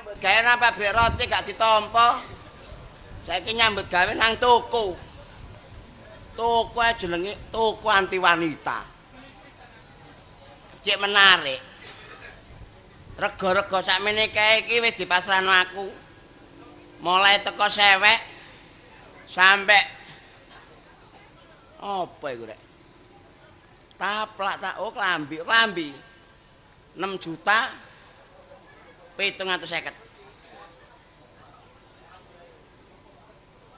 Nyambut gawe nang pabrik roti gak ditampa. Saiki nyambut gawe nang toko. Toko ae jenenge toko anti wanita. Cek menarik. Rega-rega sakmene kae iki wis dipasrahno aku. Mulai teko sewek sampe apa iku rek? Taplak tak oh klambi, klambi. 6 juta 750.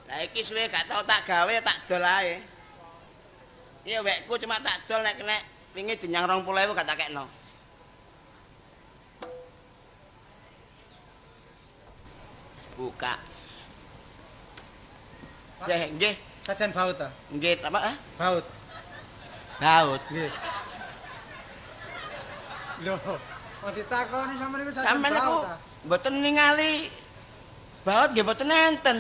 Lah iki suwe gak tau tak gawe tak dol ae. Iki wekku cuma tak dol nek nek wingi jenjang 20.000 gak tak kekno. Buka. Nggih, nggih. Sajan baut ta? Nggih, apa? Ah? Baut. Baut. Nggih. Lho, kok ditakoni sampeyan niku sajan Sampeyan niku baut ta? mboten ningali baut nggih mboten enten.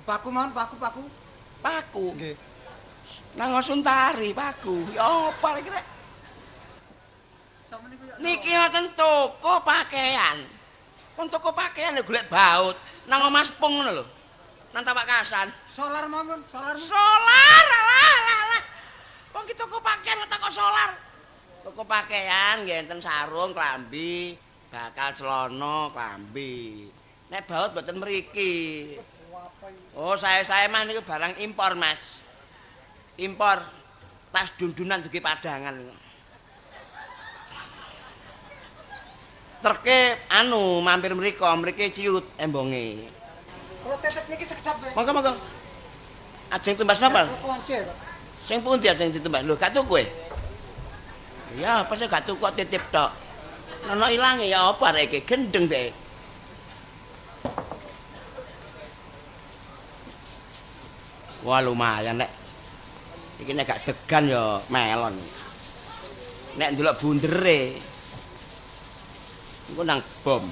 Paku mawon, paku, paku. Paku. Nggih. Nang Suntari paku. Ya apa iki rek? Sampeyan niku ya Niki wonten toko pakaian. Wong toko pakaian lho golek baut nang Mas Pung ngono lho. Nang Tawakasan. Solar mawon, solar. Solar alah alah alah. Wong ki toko pakaian kok takok solar. Toko pakaian nggih enten sarung, klambi, bakal celana, klambi. Nek baut mboten mriki. Oh, sae-sae mah niku barang impor, Mas. Impor tas dundunan dugi padangan. Treke anu mampir mriko, mriki ciut embonge. Kalau tetep niki sekedap nggih. Monggo monggo. Ajeng tumbas napa? Kunci, Pak. Sing pundi ajeng ditumbas? Lho, gak tuku e? Ya, apa sih gak tuku kok titip tok. Nono ilange ya apa arek iki gendeng be. Wah, lumayan nek. Iki nek gak degan ya melon. Nek ndelok bundere. Engko nang bom.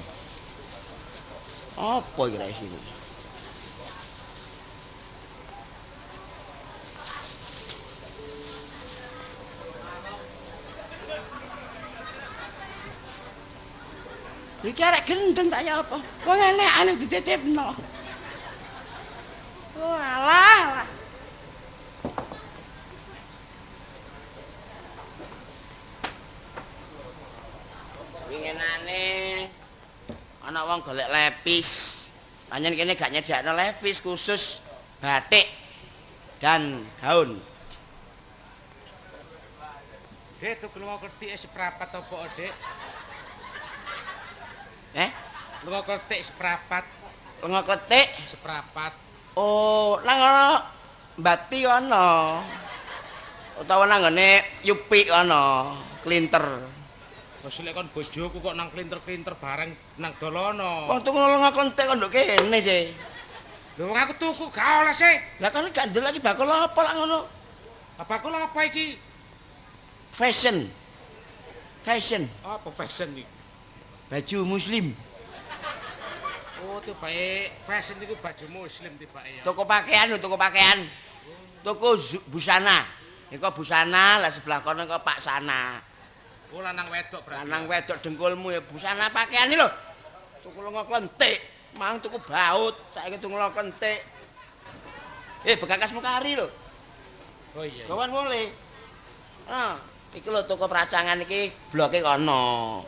Apa iki rek isine? Iki arek gendeng tak ya apa? Wong enekane dititipno. Oh alah, alah. Winginane ana wong golek lepis. Pancen kene gak nyedakno lepis khusus batik dan gaun. Dek, tuku lunga kertike seprapat apa, Dek? Eh? Lunga kletik seprapat. Lunga kletik seprapat. Oh, nang ana Mbati ana. Utawa nang nggone Yupi ana, Klinter. Wis lek kon bojoku kok nang klinter-klinter bareng nang dolono. Wong tuku lunga kletik kok nduk kene sih. Lho wong aku tuku gak oleh sih. Lah kan gak ndelok iki bakul apa lak ngono? Lah bakul apa iki? Fashion. Fashion. Apa fashion iki? Baju muslim. Oh, tibake fashion iku baju muslim tibake ya. Toko pakaian lho, toko pakaian. Toko busana. Iku busana, lah sebelah kono iku Pak Sana. Oh, lanang wedok berarti. Lanang wedok dengkulmu ya busana pakaian iki lho. Tuku lenga klentik, mang tuku baut, saiki tuku lenga klentik. Eh, bekakasmu kari lho. Oh iya. Gawan boleh. Ah, iki lho toko peracangan iki bloke kono.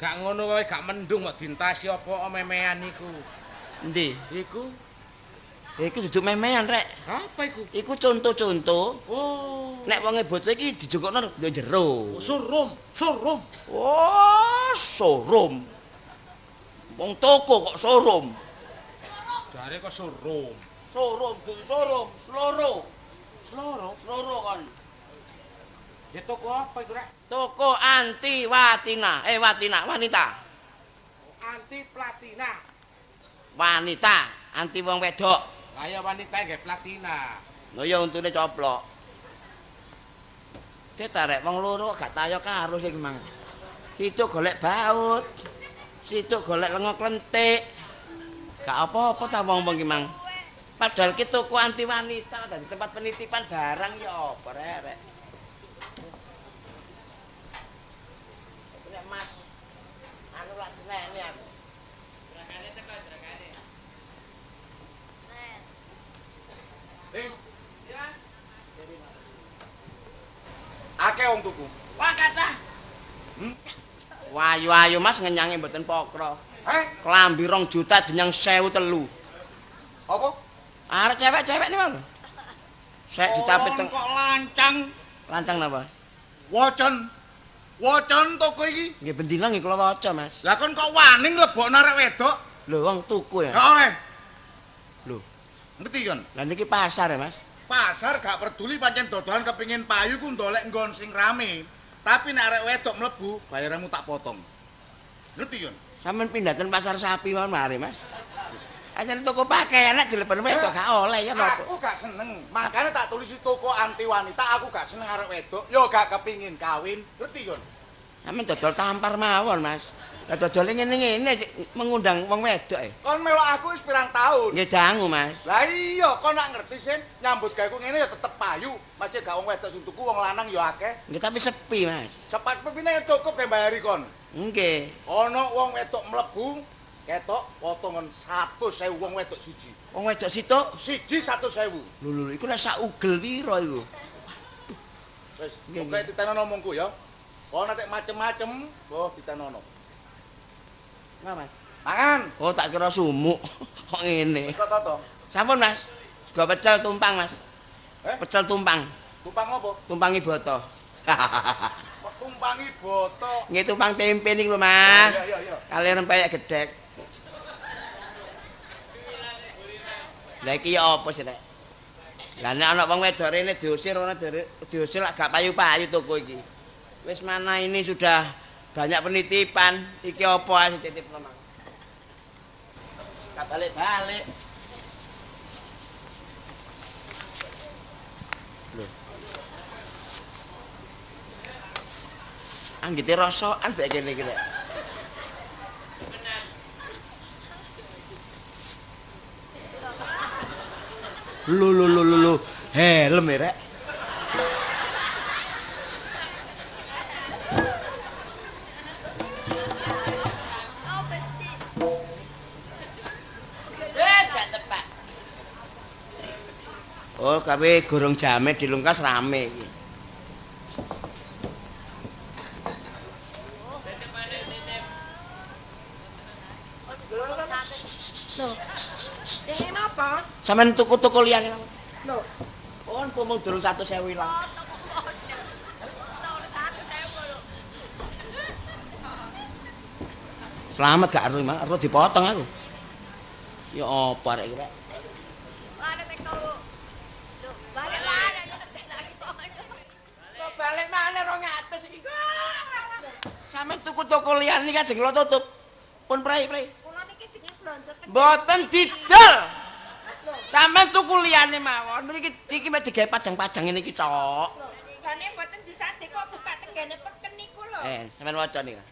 Gak ngono wae gak mendung kok dintasi apa memean iku. Endi? Iku. Iku duduk memean rek. Apa iku? Iku contoh-contoh. Oh. Nek wonge bocah iki dijogokno nduk jero. Oh, showroom, showroom. Oh, showroom. Wong toko kok showroom. Jare kok showroom. Showroom, showroom, sloro. Sloro, sloro kon. Ya toko apa iku rek? Toko anti watina, watina, wanita. Anti platina. Wanita, anti wong wedok. Lah ya wanita nggih platina. Lho ya untune coplok. Cetarek wong loro gak tayo karo sing mang. Situk golek baut. Situk golek lenga klentik. Gak apa-apa ta wong-wong ki mang. Padahal ki toko anti wanita dadi tempat penitipan barang ya apa rek. Nek Mas anu lak jeneng wong tuku. Wah, kathah. Wayu-ayu Mas ngenyange mboten pokro. Heh? Klambi 2 juta dinyang 1.300. Apa? Arek cewek-cewek niku lho. 1 juta Kon 7. kok lancang. Lancang napa? Wocon. Wocon toko iki. Nggih bendina nggih kula waca, Mas. Lah kon kok wani nglebokno arek wedok? Lho wong tuku ya. Gak oleh. Lho, Ngerti kon? lah niki pasar ya, Mas. Pasar gak peduli pancen dodolan kepengin payu ku ndolek nggon sing rame. Tapi nek arek wedok mlebu, bayaranmu tak potong. Ngerti kon? Sampeyan pindah ten pasar sapi mawon mari, Mas. Ancen toko pakaian nek dilebon wedok gak oleh ya napa? Aku gak seneng. Makanya tak tulisi toko anti wanita, aku gak seneng arek wedok, yo gak kepingin kawin. Ngerti kon? Sampeyan dodol tampar mawon, Mas. Lah dodole ngene-ngene mengundang wong wedok e. Kon melok aku wis pirang tahun. Nggih dangu, Mas. Lah iya, kon nak ngerti sin nyambut gaweku ngene ya tetep payu. Masih gak wong wedok sing tuku, wong lanang ya akeh. Nggih tapi sepi, Mas. Sepas pepine cukup ge bayari kon. Nggih. Ana wong wedok mlebu, ketok potongan 100.000 wong wedok siji. Wong wedok situk. Siji 100.000. Lho lho, iku lek sak ugel piro iku? Wis, Nggih, pokoke titenono omongku ya. Kon nek macem-macem, oh titenono. Nggak, Mas. Mangan. Oh, tak kira sumuk. Kok ngene. Kok toto? Sampun, Mas. Sego pecel tumpang, Mas. Eh? Pecel tumpang. Tumpang apa? Tumpangi boto. Kok tumpangi boto? Nggih tumpang tempe niku lho, Mas. Iya, iya, iya. Kali rempeyek gedhek. Lah iki ya apa sih, Rek? Lah nek ana wong wedok rene diusir, ana diusir lak gak payu-payu toko iki. Wis mana ini sudah banyak penitipan, iki apa ae titipno, Mang. Gak balik-balik. Lho. Anggite rosokan bek kene iki, Rek. Lho lho lho lho lho, helm ya, Rek. Oh, benci. Wis gak tepak. Oh, kawe gorong jame dilungkas rame iki. Lho. Dene napa? Sampeyan tuku-tuku liyane. Lho, Oh, pomong durung 100.000 ilang. Oh, toko modal. Nomor 1.000 lho. Selamat gak ero, Mak. Ero dipotong aku. Ya apa arek iki, Rek? Mana teko. Lho, balik mana? Kok balik mana 200 iki kok. Sampeyan tuku toko liyane iki ajeng kula tutup. Pun prei-prei. Kula niki jenenge blonjo ten. Mboten didol. Sampeyan tuku liyane mawon. Mriki iki mek digawe pajang-pajang ngene iki tok. Lah nek mboten disade kok buka tenggene peken niku lho. Sampeyan waca nika.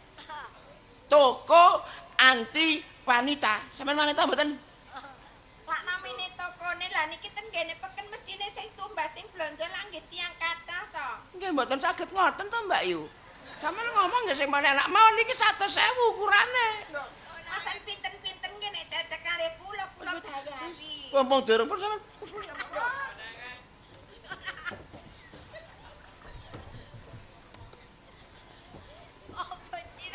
Toko anti wanita. Sampeyan wanita mboten? Lak namine tokone lah niki tenggene peken mestine sing tumbas sing blonjo lah nggih tiyang kathah to. Nggih mboten saged ngoten to, Mbak Yu. Sampeyan ngomong nggih sing mana enak mawon niki 100.000 ukurane. Lho, masan pinten-pinten nggih nek cecek kalih kula kula bayari. Mumpung durung pun sampeyan. Oh, benci.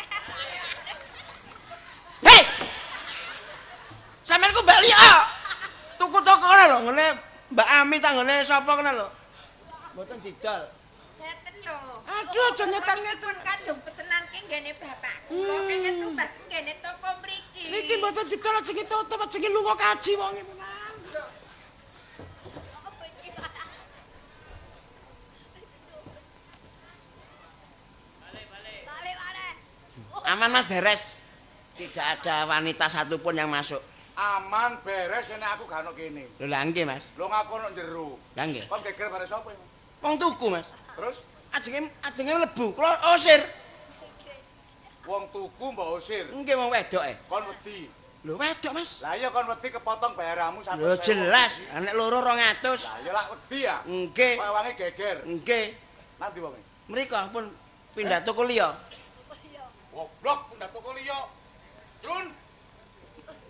Hei! Sampeyan ku Mbak Lia. Tuku toko kono lho, ngene Mbak Ami tanggone sapa kono lho. Mboten didol. Ngeten lho. Aduh, aja nyetan-nyetan. Pun kadung pesenan ki nggene bapak kula kengken tumbas nggene toko mriki. Niki mboten didol ajenge tutup ajenge lunga kaji wonge menan. Oh, benci. Balik-balik. Aman Mas beres. Tidak ada wanita satupun yang masuk. Aman beres nek aku gak ono kene. Lho lah nggih Mas. Lho ngaku ono jero. Lah nggih. Kon geger bare sapa emang? Wong tuku Mas. Terus Ajenge ajenge mlebu, kula usir. wong tuku mbok usir. Nggih wong wedok e. Kon wedi. Lho wedok Mas. Lah iya kon wedi kepotong bayaramu 100.000. Lho jelas, nek loro 200. Lah iya lak wedi ya. Nggih. Kok wangi geger. Nggih. Nanti wonge. Mriko pun pindah toko liya. Goblok pundak toko liya. Celun,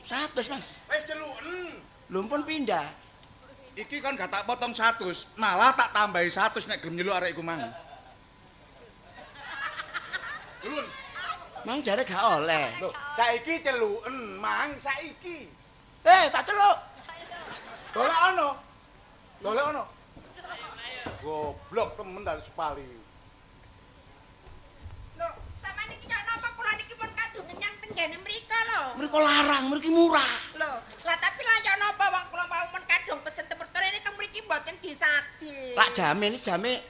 100 Mas. wis celuken. Lho pun pindah. Iki kon gak tak potong 100, malah tak tambahi 100 nek gelem nyeluk arek iku mang. Dulun. Mang jare gak oleh. Lho, saiki celuken, mang saiki. Eh, tak celuk. Dolek ono. Dolek ono. Goblok temen dari Supali. Lho, sampeyan niki yo napa kula niki pun kadung ngenyang tenggene mriko lho. Mriko larang, mriki murah. Lho, lah tapi lah yo napa wong kula mau pun kadung pesen temur ini teng mriki mboten disade. Lak jame ini jame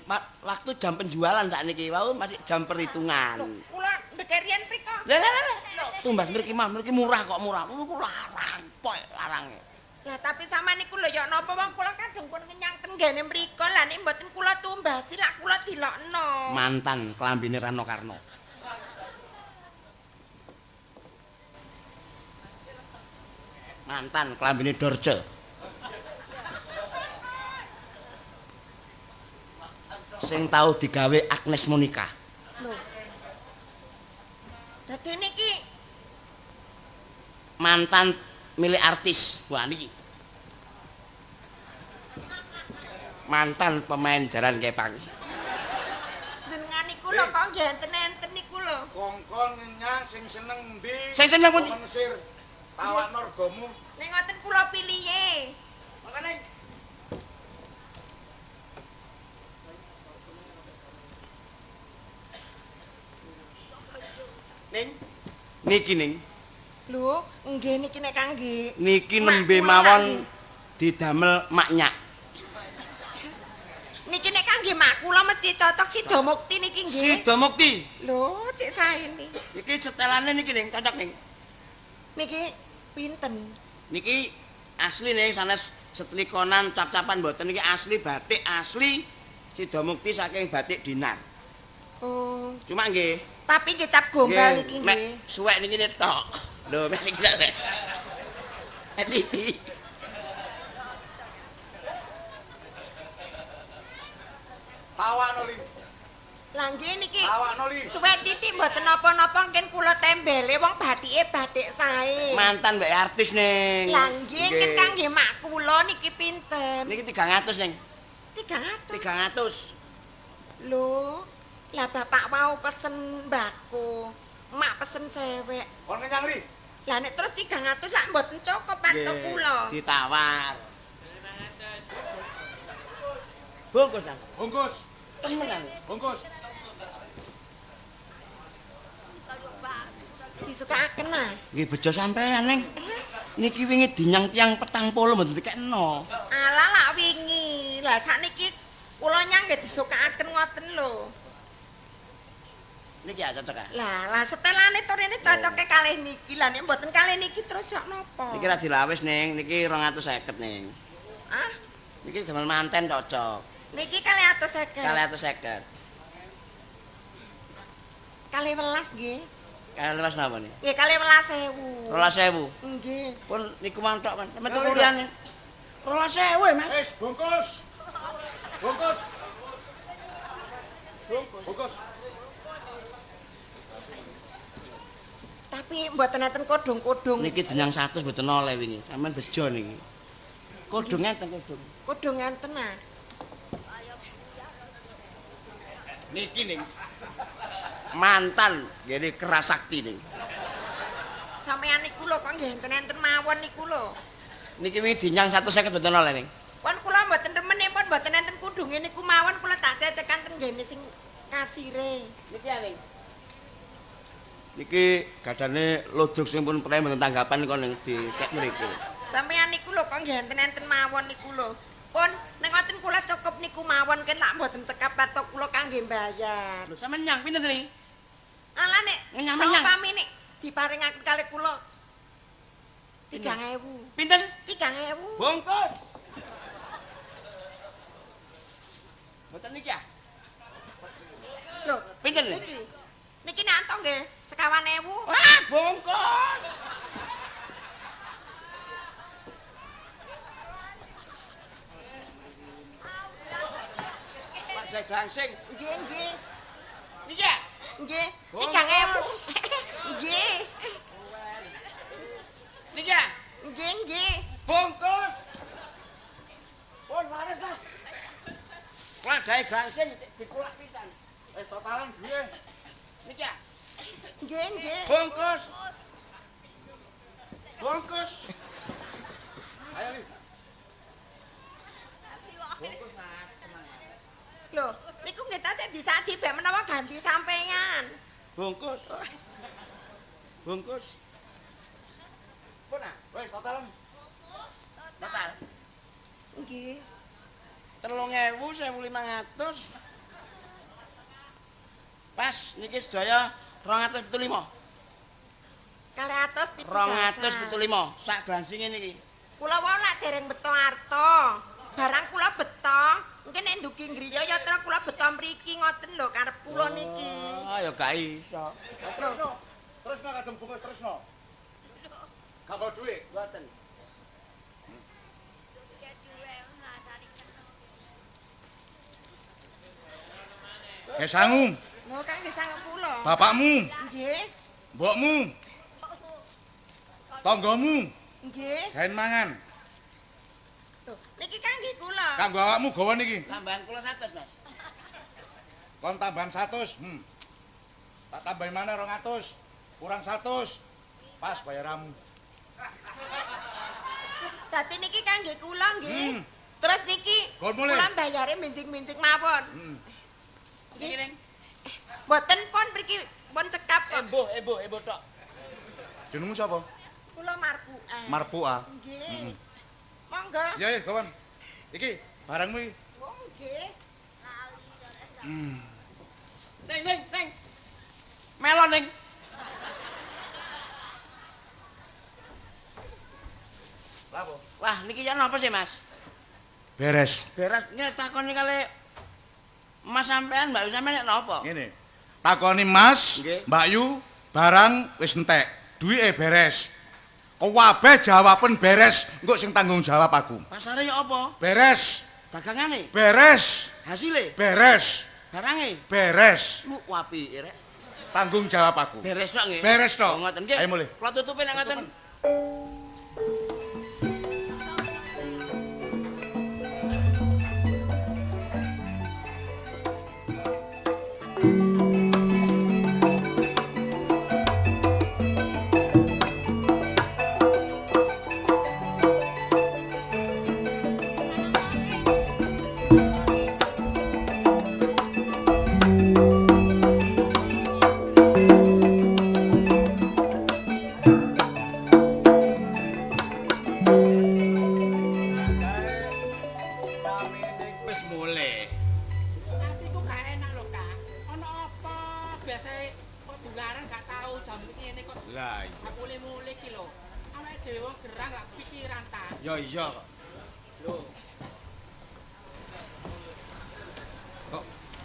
waktu jam penjualan sakniki wau masih jam perhitungan. Lho, kula ndek riyen mriko. Lah lah lah. Tumbas mriki mah mriki murah kok murah. Niku larang, pol larange. Lah tapi sampeyan niku lho yo napa wong kula kadung pun ngenyang tenggene mriko. Lah nek mboten kula tumbasi lak kula dilokno. Mantan klambine Rano Karno. Mantan klambine Dorce. Sing tau digawe Agnes Monica. Lho. Dadi niki mantan milik artis. Wah niki. Mantan pemain jaran kepang. Jenengan niku lho kok nggih enten-enten niku lho. Kongkon ngenyang sing seneng ndi? Sing seneng pundi? Mesir. Tawakno regamu. Nek ngoten kula pilihe. Makane Ning niki ning. Lho, nggih niki nek kangge. Niki nembe mawon didamel maknyak. Niki nek kangge mak kula mesti cocok Sida Mukti niki nggih. Sida Mukti. Lho, cek sae niki. Niki setelane niki ning cocok ning. Niki pinten? Niki asli ning sanes setlikonan cap-capan mboten niki asli batik asli Sida Mukti saking batik Dinar. Oh. Cuma nggih. Tapi nggih cap gombal niki nggih. Suwek niki tok. Lho, mek niki lho. Ati. Tawakno li. Lah nggih niki. Tawakno li. Suwek titik mboten napa-napa ngen kula tembele wong batike batik sae. Mantan mbek artis ning. Lah nggih ngen kangge mak kula niki pinten? Niki 300 ning. 300. 300. Lho, lah bapak mau pesen mbako. Mak pesen sewek. Kon kenyang ri. Lah nek terus 300 lak mboten cukup panto kula. Ditawar. Bungkus nang. Bungkus. Temenan. Bungkus. Disukaaken ah. Nggih bejo sampean ning. Niki wingi dinyang tiyang 40 mboten dikekno. Alah lak wingi. Lah sakniki kula nyang nggih disukaaken ngoten lho. Niki ya cocok ah. Lah, lah setelane torene cocoke kalih niki. Lah nek mboten kalih niki terus yok napa? Niki ra dilawis ning, niki 250 ning. Ah, niki jaman manten cocok. Niki kalih 250. Kalih 250. Kalih welas nggih. Kalih welas napa niki? Nggih kalih 12.000. 12.000. Nggih. Pun niku mantok kan. Metu liyane. 12.000, Mas. Wis bungkus. Bungkus. Bungkus. Tapi mboten enten kodhong-kodhong. Niki denyang 100 mboten oleh wingi. Sampeyan bejo niki. Kodhong enten kodhong. Kodhong enten ah. Niki ning mantan ngene Kerasakti ning. Sampeyan niku lho kok nggih enten-enten mawon niku lho. Niki wingi dinyang 150 mboten oleh ning. Pun kula mboten remen pun mboten enten kudunge niku mawon kula tak cecekan ten nggene sing kasire. Niki ya ning. Niki gadane lodok sing pun prei mboten tanggapan kok ning dikek mriku. Sampeyan niku lho kok nggih enten-enten mawon niku lho. Pun nek ngoten kula cukup niku mawon ken lak mboten cekap patok kula kangge mbayar. Lho sampeyan nyang pinten niki? Alah nek ngenyang-ngenyang saumpami nek diparingaken kalih kula 3000. Pinten? 3000. Bungkus. Mboten niki ya? Lho, pinten niki? Niki nek antuk nggih 25.000. Wah, bungkus. Pak Dagang sing. Nggih, nggih. Niki ya? Nggih, 3000. Nggih. Niki ya? Nggih, nggih. Bungkus. Pun laris, Mas. Wadahe gangsing dikulak pisan. Wis totalan duwe. Niki ya? Nggih, nggih. Bungkus. Bungkus. Ayo li. Bungkus Mas, tenang. Lho, niku nggih tasih disadi bek menawa ganti sampeyan. Bungkus. Bungkus. Pun ah, wis total. Total. Nggih. 3.000 1.500. Pas niki sedaya 275. 275. 275 sak glansinge niki. Kula wau lak dereng beto arta. Barang kula beto, mungkin nek ndugi griya yatra kula beto mriki ngoten lho karep kula niki. Ah ya gak iso. Terusno. Terusno kadung bungkus terusno. Gak bawa duit. Mboten. Eh sangu, Lho kangge sangu kula. bapakmu, Nggih. mbokmu, tanggamu, Nggih. gaen mangan. Lho, niki kangge kula. Kanggo awakmu gawa niki. Tambahan kula 100, Mas. Kon tambahan 100. Tak tambahin mana 200. Kurang 100. Pas bayaramu. Dadi niki kangge kula nggih. Terus niki kula bayare minjing-minjing mawon. Niki ning. Mboten pun mriki pun cekap kok. Embuh, embuh, embuh tok. Jenengmu sapa? Kula Marpua. Marpua. Nggih. Monggo. Ya ya, kawan. Iki barangmu iki. Oh, nggih. Ning, ning, ning. Melon ning. Lapo? Wah, niki ya napa sih, Mas? Beres. Beres ngene takoni kali Mas sampean, Mbak Yu sampean nek napa? Ngene. Takoni Mas, Nggih. Mbak Yu, barang wis entek, duwike beres. Kabeh jawaben beres, engko sing tanggung jawab aku. Pasare ya apa? Beres, Dagangane, beres, hasile, beres, barange. beres. Lu apike rek. Tanggung jawab aku. Beres tok nggih. Beres tok. Oh, ngoten nggih. Ayo mulih. Kula tutupi nek ngoten. Wis mulih. Atiku gak enak lho, Kang. Ana apa? Biasae kok dularan gak tau jam ngene kok. Lah iya. Gak mulih-mulih iki lho. Awake dhewe wong gerang gak kepikiran ta. Ya iya kok. Lho, Kok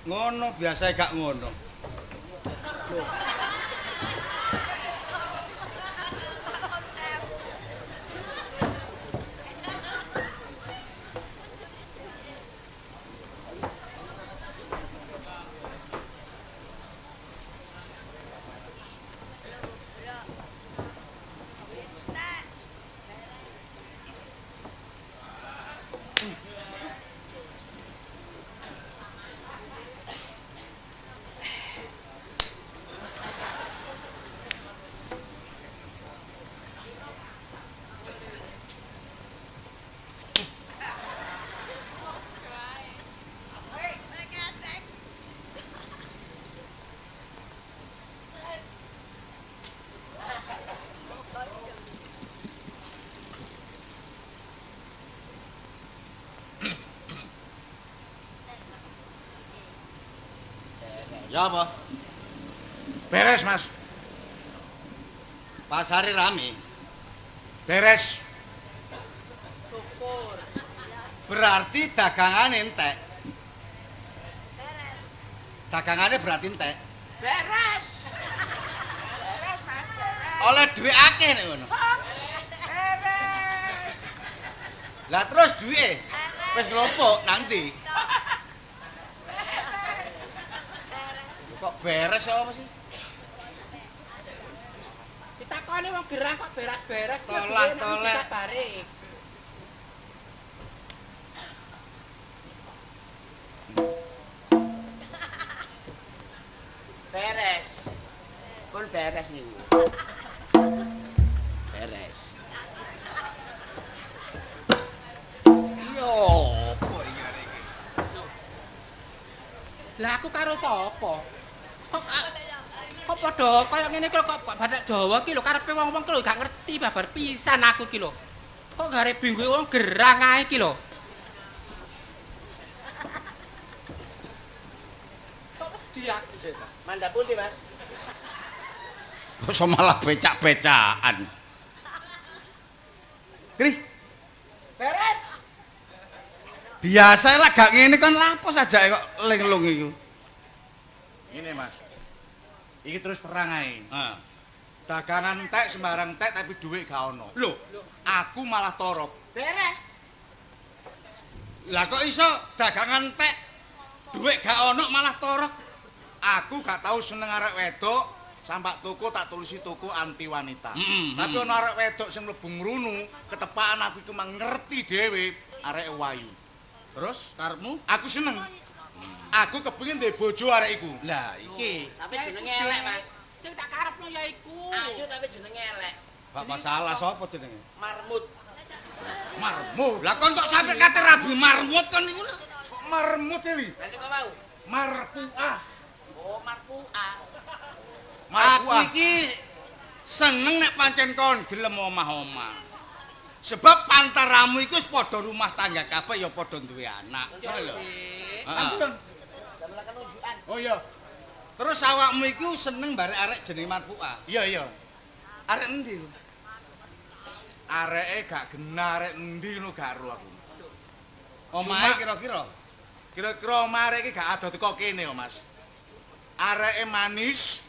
ngono biasae gak ngono. Ya apa? Beres, Mas. Pasare rame. Beres. syukur. Berarti dagangane entek. Dagangane berarti entek. Beres. Beres, Mas. Beres. Oleh duit akeh nek ngono. Beres. Lah terus duwike wis nglompok nang ndi? Kok beres apa sih? Ditakoni wong gerang kok beres-beres ki Tolah, duwe nang toleh. kabare. Beres. Pun beres niku. Beres. Yo, apa iki arek iki? Lah aku karo sapa? Kok kok padha kaya ngene iki lho kok badak Jawa iki lho karepe wong-wong ki lho gak ngerti babar pisan aku iki lho. Kok gare bingguke wong gerang ae iki lho. Kok wedi aku Sik ta. Mandap pundi, Mas? Kok iso malah becak-becakan. Kri, Beres. biasa lah gak ngene kon lapo sajake kok linglung iku. Ngene, Mas. Iki terus terang ae. Heeh. Dagangan entek sembarang entek tapi dhuwit gak ono. Lho, Aku malah torok. Beres. lah kok iso dagangan entek dhuwit gak ono malah torok. Aku gak tau seneng arek wedok, sampak toko tak tulisi toko anti wanita. Tapi ono arek wedok sing mlebu ngrunu, ketepaan aku iku mang ngerti dhewe arek wayu. Terus karepmu? Aku seneng. Aku kepengin duwe bojo arek iku. Lah iki Tapi jenenge elek, Mas. Sing tak karepno ya iku. Ayu tapi jenenge elek. gak masalah sapa jenenge? Marmut. Marmut. Lah kon kok sampe kate rabi marmut kon niku lho. Kok marmut iki? Lah niku mau. Marpuah. Oh, marpuah. Aku Marpuah. iki seneng nek pancen kon gelem omah-omah. Sebab pantaramu iku wis padha rumah tangga kabeh ya padha duwe anak. Ngono lho. Heeh. Oh iya. Terus awakmu iku seneng barek arek jenenge Marpuah. Iya iya. Arek endi? Areke gak genah arek endi ngono gak ero aku. Omahe kira-kira. Kira-kira omah arek iki gak ado teko kene kok, Mas. Areke manis,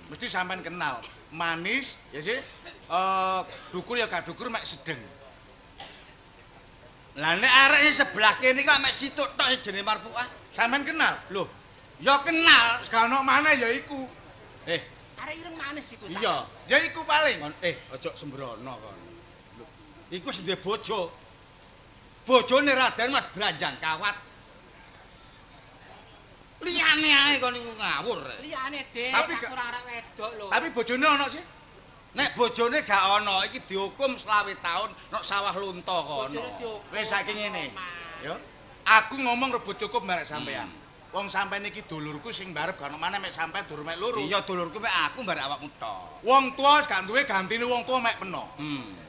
mesti sampean kenal. Manis, ya sih. Dukur ya gak dukur mek sedeng. Lah nek arek sing sebelah kene iki mek situk tok sing jenenge Marpuah. Sampean kenal? Lho, ya kenal. Wis gak ono maneh ya iku. Eh, Arek ireng manis iku. ta? iya. Ya iku paling. Kon ojo sembrono kon. Lho, iku wis duwe bojo. Bojone Raden Mas Branjang Kawat. Liyane ae kon niku ngawur. Liyane, Dik, Tapi aku ora arek wedok lho. Tapi bojone ono sih. Nek bojone gak ono iki dihukum 25 tahun nok sawah lunta kono. Bojone dihukum. Wis saiki ngene. Mas. Ya. Aku ngomong rebut cukup barek sampean. Wong sampean iki dulurku sing barep gak ono maneh mek sampean durung mek loro. Iya dulurku mek aku barek awakmu tok. Wong tuwa wis gak duwe gantine wong tuwa mek peno.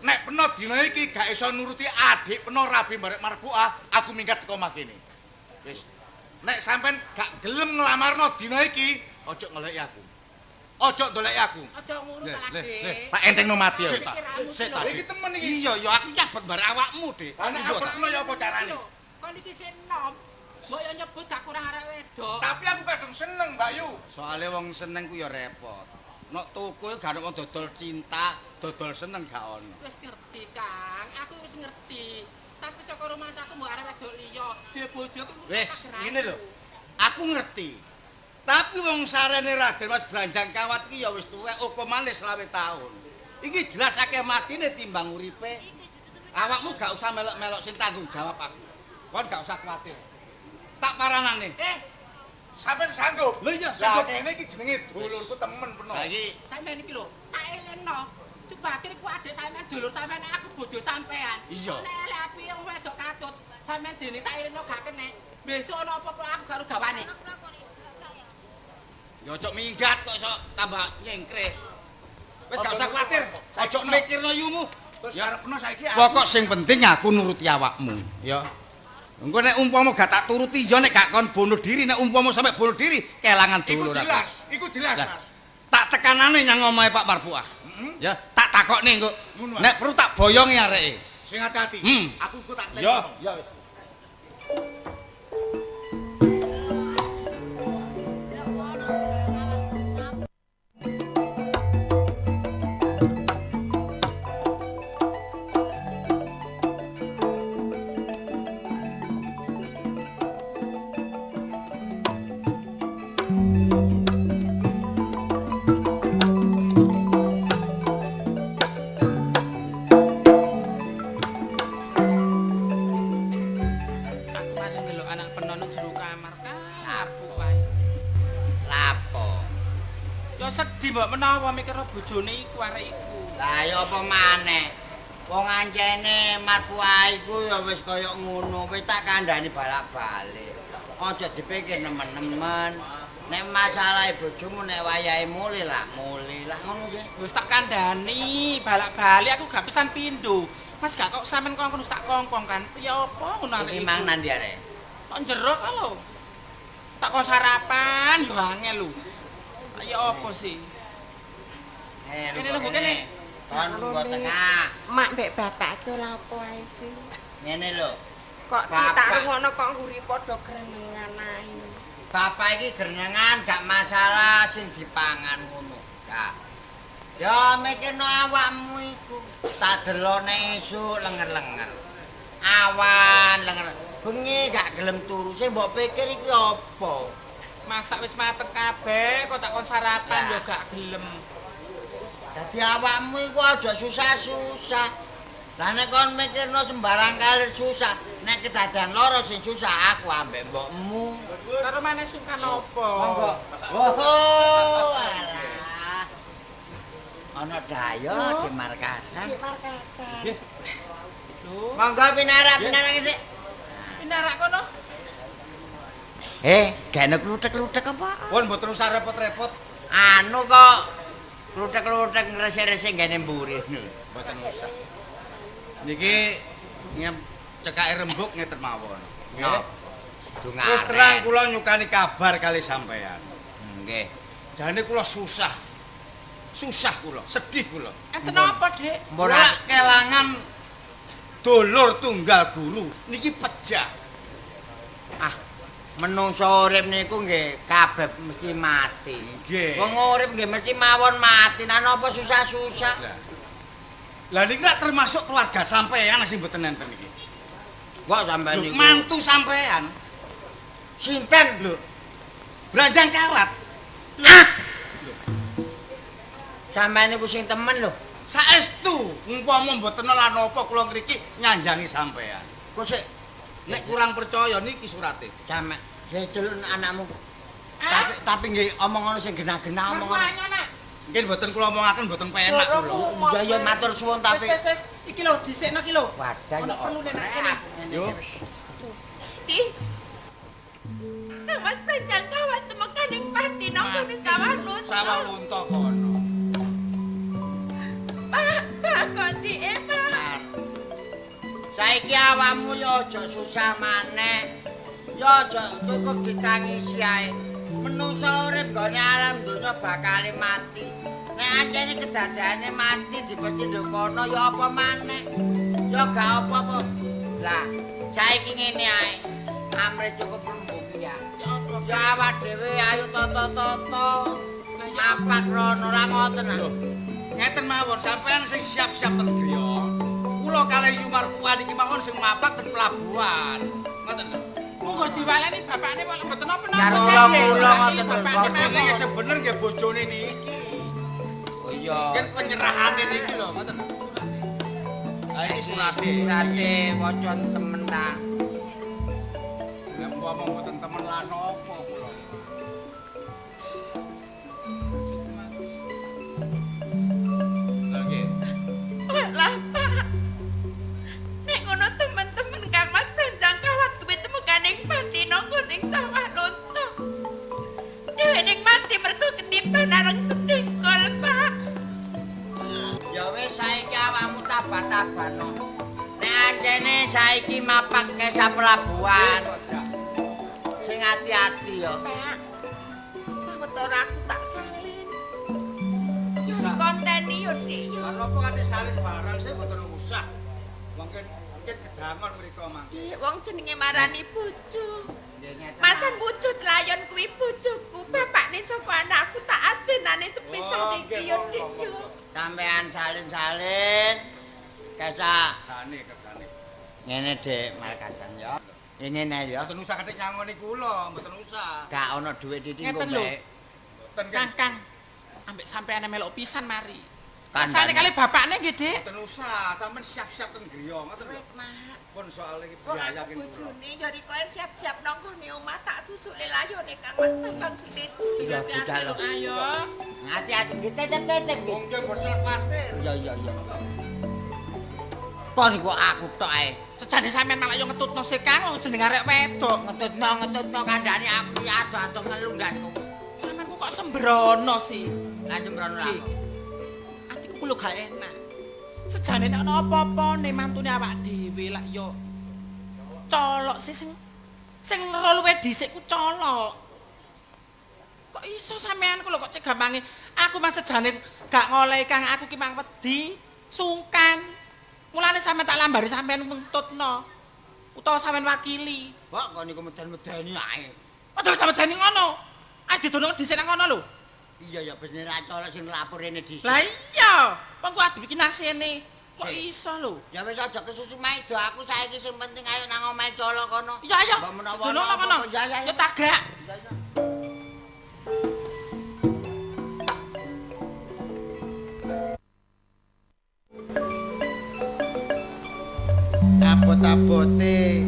Nek peno dina iki gak iso nuruti adik peno rabi barek marbuah, aku minggat teko omah kene. Wis. Nek sampean gak gelem nglamarno dina iki, ojo ngeleki aku. Ojo ndoleki aku. Aja ngono ta Leh, Dik. leh, Tak entengno mati ya. Sik ta. Sik ta. Iki temen iki. Iya ya aku nyabet barek awakmu, Dik. Lah nek Iya ta? abot ya apa carane? Lho, kon iki sik enom. Mbok yo nyebut gak kurang arek wedok. Tapi aku kadung seneng, Mbak Yu. Soale wong seneng ku ya repot. Nok toko gak ono wong dodol cinta, dodol seneng gak ono. Wis ngerti, Kang. Aku wis ngerti. Tapi saka rumahsaku mbok arek wedok liya, duwe bojo ku ngurus Wis, kageranku. ngene lho. Aku ngerti. Tapi wong sarene Raden Mas Branjang Kawat iki ya wis tuwek, hukumane 25 tahun. Iki jelas akeh matine timbang uripe. Awakmu gak usah melok-melok sing tanggung jawab aku. Kon gak usah kuwatir. Tak paranane. Sampeyan sanggup? Lho iya, Lah sanggup. ngene iki jenenge dulurku temen peno. Saiki Sampeyan iki lho, tak elingno. Subakir iku adek sampeyan, dulur sampeyan, aku bojo sampeyan. Iya. Nek elek apike wong wedok katut, sampeyan dene tak elingno gak kenek. Besok ana apa-apa aku gak ro jawane. ya ojo minggat kok iso tambah nyengkre. Wis gak usah kuwatir. Ojo mikirno yumu. Terus karepno saiki aku. Pokok sing penting aku nuruti awakmu, ya. Engko nek umpama gak tak turuti ya nek gak kon bunuh diri, nek umpama sampe bunuh diri kelangan Iku dulur aku. jelas, iku jelas, Lah, Mas. Tak tekanane nyang omahe Pak Marbuah. Ya, tak takokne engko. Ngono, ah. Nek perlu tak boyongi areke. Sing hati-hati. Aku ku tak Ya, tekno. ya wis. mbok menawa mikirno bojone iku arek iku. Lah ya apa maneh? Wong ancene Marpuah iku ya wis kaya ngono, wis tak kandhani balak-balik. Aja dipikir nemen-nemen. Nek masalahe bojomu nek wayahe mulih lah mulih. Lah ngono sih. Wis tak kandhani balak-balik aku gak pisan pindho. Mas gak kok sampean kongkon wis tak kongkong kan. Ya apa ngono arek Iki iku. mang nandi arek? Kok jero ka lho. Tak kon sarapan yo angel lho. Ya apa sih? Eh, Kene lho, kene. Kon nggo tengah. Mak mbek bapak ki ora apa ae sih. Ngene lho. Kok Bapak. tak rungokno kok ngguri padha grenengan ae. Bapak iki grenengan gak masalah sing dipangan ngono. Gak. Ya mikirno awakmu iku. Tak delok nek esuk lenger-lenger. Awan lenger. Bengi gak gelem turu. Sing mbok pikir iki apa? Masak wis mateng kabeh kok tak kon sarapan Lah. yo gak gelem. Dadi awakmu iku aja susah-susah. Lah nek kon mikirno sembarang kalir susah, nek kedadean lara sing susah aku ambek mbokmu. Karo maneh sungkan apa? Monggo. Oh, alah. Ana dayo di Markasan. Di Markasan. Nggih. Lho, Monggo pinarak pinarak Dik. pinarak kono. Eh, gak kluthek-kluthek apa? Pun mboten usah repot-repot. Anu kok kluthek-kluthek ngresik-resik nggene mburi. Mboten usah. Niki ngem cekake rembug ngeten mawon. Nggih. Dungane. Terus terang kula nyukani kabar kali sampean. Nggih. Jane kula susah. Susah kula, sedih kula. Enten apa, Dik? Mbon Kula kelangan dulur tunggal guru niki pejah. Ah, menungso urip niku nggih kabeh mesti mati. Nggih. Wong urip nggih mesti mawon mati. Nah napa susah-susah? Lah. Lah niki lak termasuk keluarga sampean sing mboten enten iki. Kok sampean Lho, niku? mantu sampean. Sinten? Lho. Branjang kawat. Ah! Sampean niku sing temen lho. Saestu umpama mboten lan napa kula ngriki nyanjangi sampean. Kok sik Nek kurang percaya niki surate. sampe celuk anakmu. Tapi tapi nggih omong ngono sing genah-genah omong ngono. Marpuah anak. Nggih mboten kula omongaken mboten penak kula. Ya ya matur suwun tapi Wis wis wis, iki lho dhisikno iki lho. wadah Ono ya. perlu nek kene. Yo. Di. Kang Mas Branjang kawat temekaning pati nang gone sawah lunto. Sawah lunta kono. Pak, Pak kok cike, Pak. Saiki awakmu ya aja susah maneh. Ya aja cukup ditangisi ae. Menungsa urip nggone alam donya bakal mati. Nek ancene kedadeane mati dipesti nduk kono ya apa maneh? Ya gak apa-apa. Lah, saiki ngene ae. Amre cukup rembug ya. Ya awak dhewe ayo toto-toto. Mapak rono lah ngoten ah. Lho, ngeten mawon sampean sing siap-siap teng griya. Kula kalih Yu Marpuah niki mawon sing mapak teng pelabuhan. Ngoten lho. Monggo diwaleni bapakne wae mboten napa-napa. Karo sih, kula ngoten lho, bapakne kok Bojone mawon. nggih sebener nggih bojone niki. Oh iya. Kan penyerahane niki lho, ngoten lho. Ha iki surate. Surate waca temen ta. Nek umpama mboten temen lan napa kula. Lha nggih. Walah, Pak. Nek ngono temen-temen Kang Mas Branjang kawat kuwi temekaning pati nang gone sawah lunto. Dhewe ning mati mergo ketiban areng setingkol, Pak. Ya wis saiki awakmu tabah-tabahno. Nek ancene saiki mapak ke pelabuhan. Sing ati-ati ya. Pak. Sawetara aku tak salin. Yo dikonteni yo, Dik. Yo. Lan apa kate salin barang sih mboten usah. Mungkin mungkin gedangan mriko mangke. Dik, wong jenenge marani bojo. Nggih ngeten. Masan wujud layon kuwi bojoku, bapakne saka anakku tak ajenane sepisan Oh, iki nggih, yo, monggo, Dik yo. monggo. Sampean salin-salin. Kesa Kersane, kersane. ngene Dik markasan ya. Ngene ya. Mboten usah kate nyangoni kula, mboten usah. Gak ono dhuwit titik Ngeten lho. mbek. Mboten Kang Kang. Ambek sampeane melok pisan mari. Kersane kali bapakne nggih, Dik. Mboten usah, sampean siap-siap teng griya ngoten lho. Wis, Mak. Pun soal iki Wong biaya aku kene. bojone ya riko siap-siap nang nggone omah tak susule layone Kang Mas Bambang Sutejo. Iya, budal lho. Ayo. Hati-hati nggih tetep-tetep nggih. Wong ki borsel kuwatir. Iya iya iya. Kon iku aku tok ae. Sejane sampean malah yo ngetutno sih Kang, wong jeneng arek wedok. Ngetutno kandhane aku iki ado-ado ngelu ndasku. Sampean ku kok sembrono sih. Lah sembrono lah. Atiku ku lho gak enak. Sejane nek ana apa-apane mantune awak dhewe lak yo colok sih sing sing loro luwih dhisik ku colok. Kok iso sampean ku lho kok cek gampange. Aku mah sejane gak ngolehi Kang, aku ki mang wedi, sungkan. Mulane sampean tak lambari sampean ngentutno. Utawa sampean wakili. Kok kon niku meden-medeni ae. Aja medeni ngono. Ayo didono dhisik nang ngono lho. Iya ya bener ra colok sing lapor rene dhisik. Lah iya, wong ku adu iki nasene. Kok iso lho? Ya wis aja kesusu maido aku saiki sing penting ayo nang omahe colok kono. Iya ayo. Mbok menawa Dono ana kono. apa-apa. Ya ya. Ya tagak. Ya, ya. Abot-abote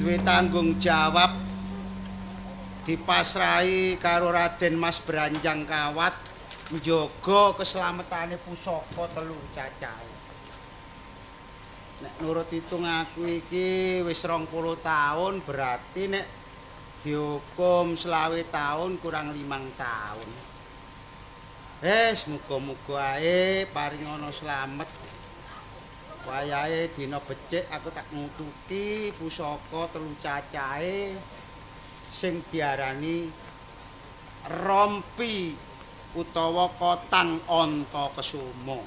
duwe tanggung jawab dipasrahi karo Raden Mas Branjang Kawat njaga keselamatane pusaka telu cacahe. Nek nurut hitung aku iki wis 20 tahun berarti nek dihukum 25 tahun kurang 5 tahun. Wis muga-muga ae paring ana slamet. Wayahe dina becik aku tak ngutuki pusaka telu cacahe sing diarani rompi utawa kotang Antakesuma.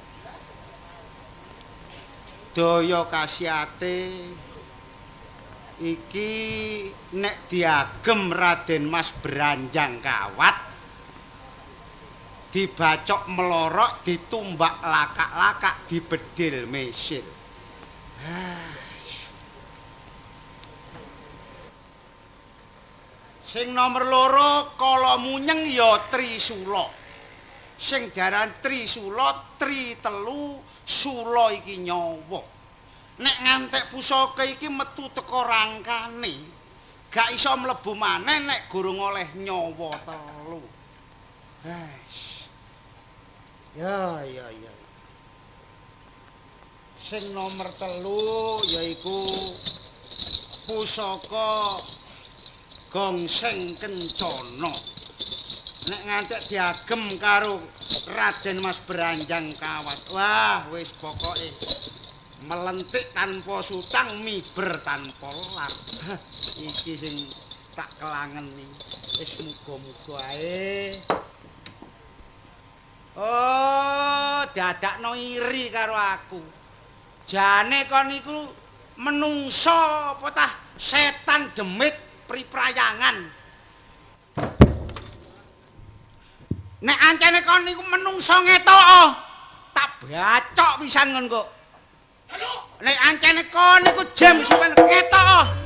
Daya kasiate iki nek diagem Raden Mas Branjang Kawat dibacok melorok, ditumbak lakak-lakak, dibedil mesil. Sing nomor loro kala munyeng ya Trisula. Sing diaran Trisula, tri telu, sula iki nyawa. Nek ngantek pusaka iki metu teko rangkane, gak iso mlebu maneh nek gurung oleh nyawa telu. Ya ya ya. Sing nomor telu yaiku pusaka Gongseng Kencana. Nek ngantek diagem karo Raden Mas Branjang Kawat. Wah, wis pokoke melentik tanpa sutang, miber tanpa lar. Iki sing tak kelangeni. Wis muga-muga ae. Oh, dadakno iri karo aku. Jane kon iku menungso apa tah setan demit priprayangan. Nek ancene kon niku menungso ngetok, tak bacok pisan kon kok. Nek ancene kon niku jam sampean ngetok.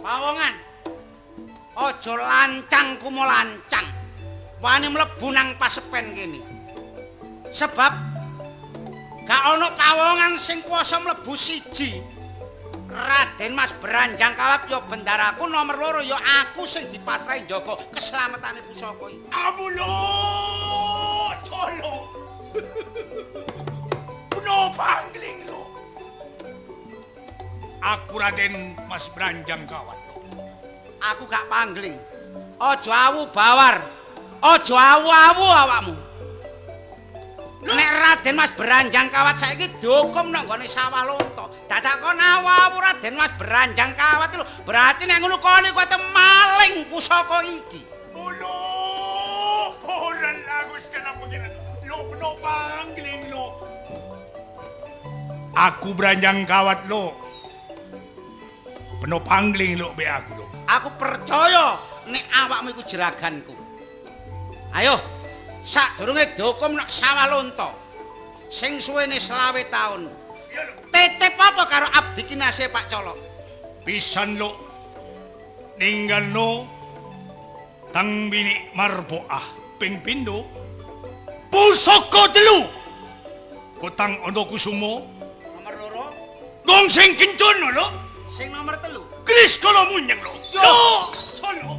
Pawongan. Aja lancang kumo lancang. Wani mlebu nang pasepen kene. Sebab gak ana pawongan sing kuwasa mlebu siji. Raden Mas Branjang Kawat ya bendaraku, nomor loro ya aku sing dipasrahi njaga keselamatane pusaka iki. Amulo, tolo. Puno pangling lo. Aku Raden Mas Branjang Kawat. Aku gak pangling. Aja awu bawar. Aja awu-awu awakmu. Nek Raden Mas Branjang Kawat saiki dihukum nang nggone sawah lonto. Dadak kon awu-awu Raden Mas Branjang Kawat lho. Berarti nek ngono kon iku ate maling pusaka iki. Ulo, ora lagus kenapa Peno pangling lo. Aku Branjang Kawat lo. Peno pangling lo be aku lo. Aku percaya nek awakmu iku jeraganku. Ayo, sadurunge dihukum nek sawah lonto. Sing suwene 25 taun. Titip apa karo abdi kinasih Pak Colok? Pisan lo. Ninggalno tang bini marboah ping pindho pusaka telu. Kotang Antakusumo nomor loro, Gongseng Kencono lo. Sing nomor telu Kris Kala Munyeng lo. Yo, colo.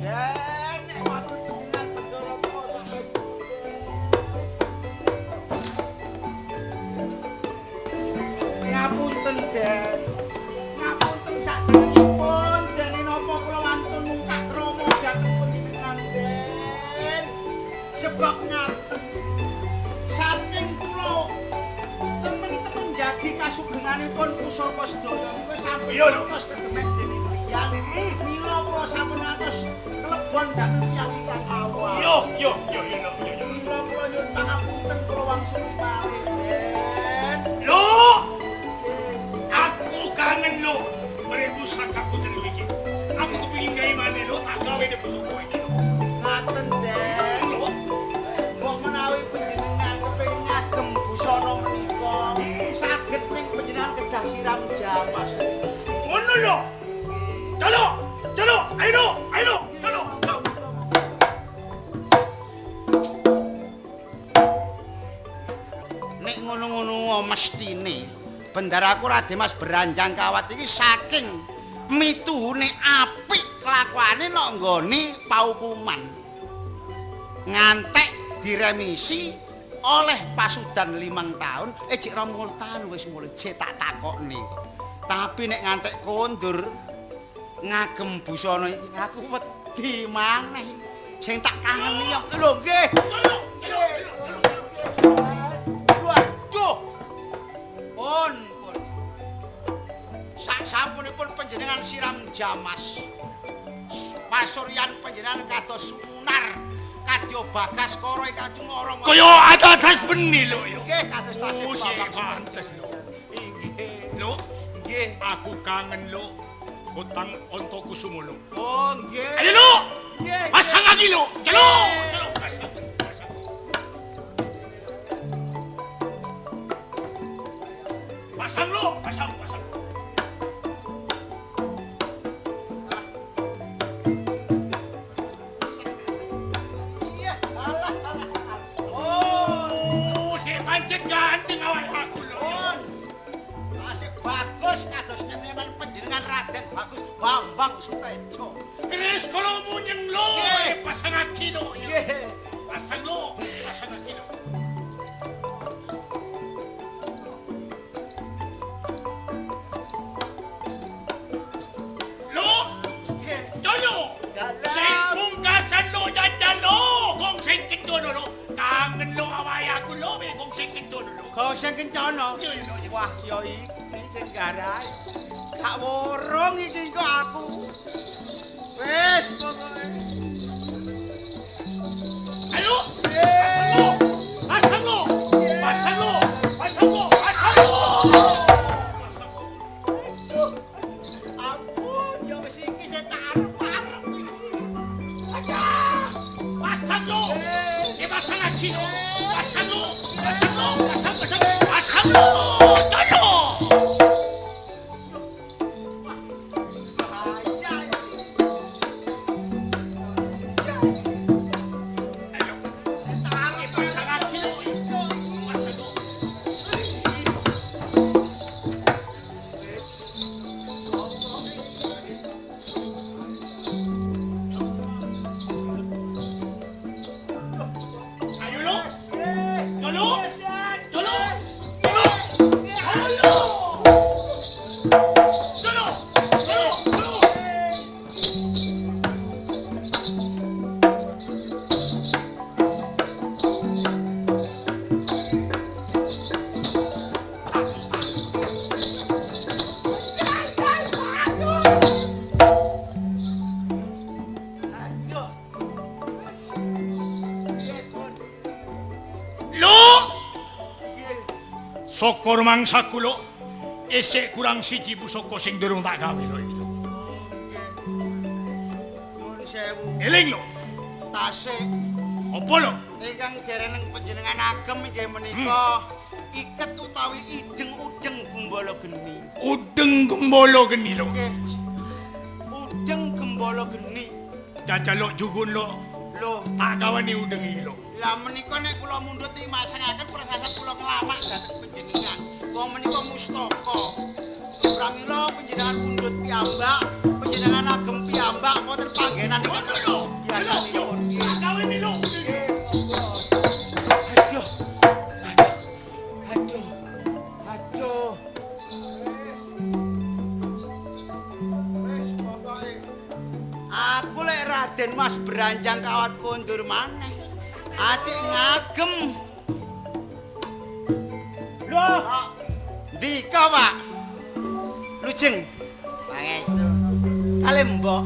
Ngapunten, Den. Ngapunten sakderengipun dene napa kula wantun mungkak krama dhateng panjenengan, Den. Sebab ngaten. Saking kula temen-temen jagi kasugenganipun pusaka sedaya niku sampun ngantos kedemek dening liyan. Mila kula sampun ngantos klebon dhateng tiyang ingkang awal. Yo yo yo yo yo. Mila kula nyuwun pangapunten kula wangsul malih, Den. Lho, aku kangen lho mere pusakaku telu iki. Aku kepingin gawe maneh lho, tak gawe ne pusaka iki. Ngaten, Den. Lho, mbok menawi panjenengan kepengin ngagem busana menika, saged ning panjenengan kedah siram jamas. Ngono lho. Celuk, celuk, ayo lho, ayo lho, celuk. Nek ngono-ngono mestine bendaraku Raden Mas Branjang Kawat iki saking mituhune apik kelakuane nok nggone paukuman. Ngantek diremisi oleh pasudan 5 tahun, jek 20 tahun wis mulai jek tak takokne. Tapi nek ngantek kondur ngagem busana iki aku wedi maneh. Sing tak kangeni yo lho nggih. Waduh. Pun pun. Sak sampunipun panjenengan siram jamas. Pasuryan panjenengan kados sumunar kadya Bagaskara ingkang cumara. Kaya atas beni lho yo. Nggih kados tasih Bambang pantes lho. Nggih. Lho, nggih. Aku kangen lho. Hutang Antakusumo lho. Oh nggih. Ayo lho. Nggih. Pasang lagi lho. Celuk, celuk pasang. Pasang. Pasang lho, pasang, pasang. Iya, alah alah. Oh, Oh, si pancet ganteng awak aku lho. pun. Tasih bagus kados nem-neman panjenengan Raden Bagus Bambang Sutejo. Kris Kala Munyeng lho, Nggih. pasang aki lho. Nggih. Pasang lho, pasang aki lho. Lho, Nggih. Colo. Dalam. Sing pungkasan lho jajal lho, gong sing kencono lho. Kangen lho awake aku lho, be gong sing kencono lho. Goseng kencana. Iya, iya, iya. Wah, ya iki sing garai. Gak worong iki kok aku. Wis pokoke. Ayo, pasang lho. Pasang lho. Pasang lho. Pasang lho. Pasang lho. Pasang lho. Aduh. Ampun, ya wis iki sing tak arep-arep iki. Aduh. Pasang lho. Eh, pasang lagi lho. Pasang lho. Pasang lho. Pasang, pasang. Pasang lho. Colo. Bahaya iki. Ayo. Sing tak arep Eh, pasang lagi lho. Pasang lho. Ayo lho. Colo. Colo. Colo. Syukur mangsaku lho. Isih kurang siji pusaka sing durung tak gawe lho iki. Nggih. Nuwun sewu. Eling lho. Tasik. Apa lho? Ingkang dereneng panjenengan agem inggih menika iket utawi ideng-udeng gumbala geni. Udeng gembala geni lho. Nggih. Udeng gembala geni. Jajal lho jugun lho. Lho, Tak gawani udeng iki lho. lah menika nek kula mundhut iki masangaken prasasat kula nglamak dhateng panjenengan. Wong menika mustaka. Pramila panjenengan mundhut piyambak, panjenengan agem piyambak wonten panggenan ingkang Lho. biasanipun. Nggih. Tak gawani lho. Nggih, monggo. Aduh. Aduh. Aduh. Wis pokoke aku lek Raden Mas Branjang Kawat kondur maneh. Adik ngagem. Loh, ndika, Pak? Lujeng, Pangestu. kalih mbok.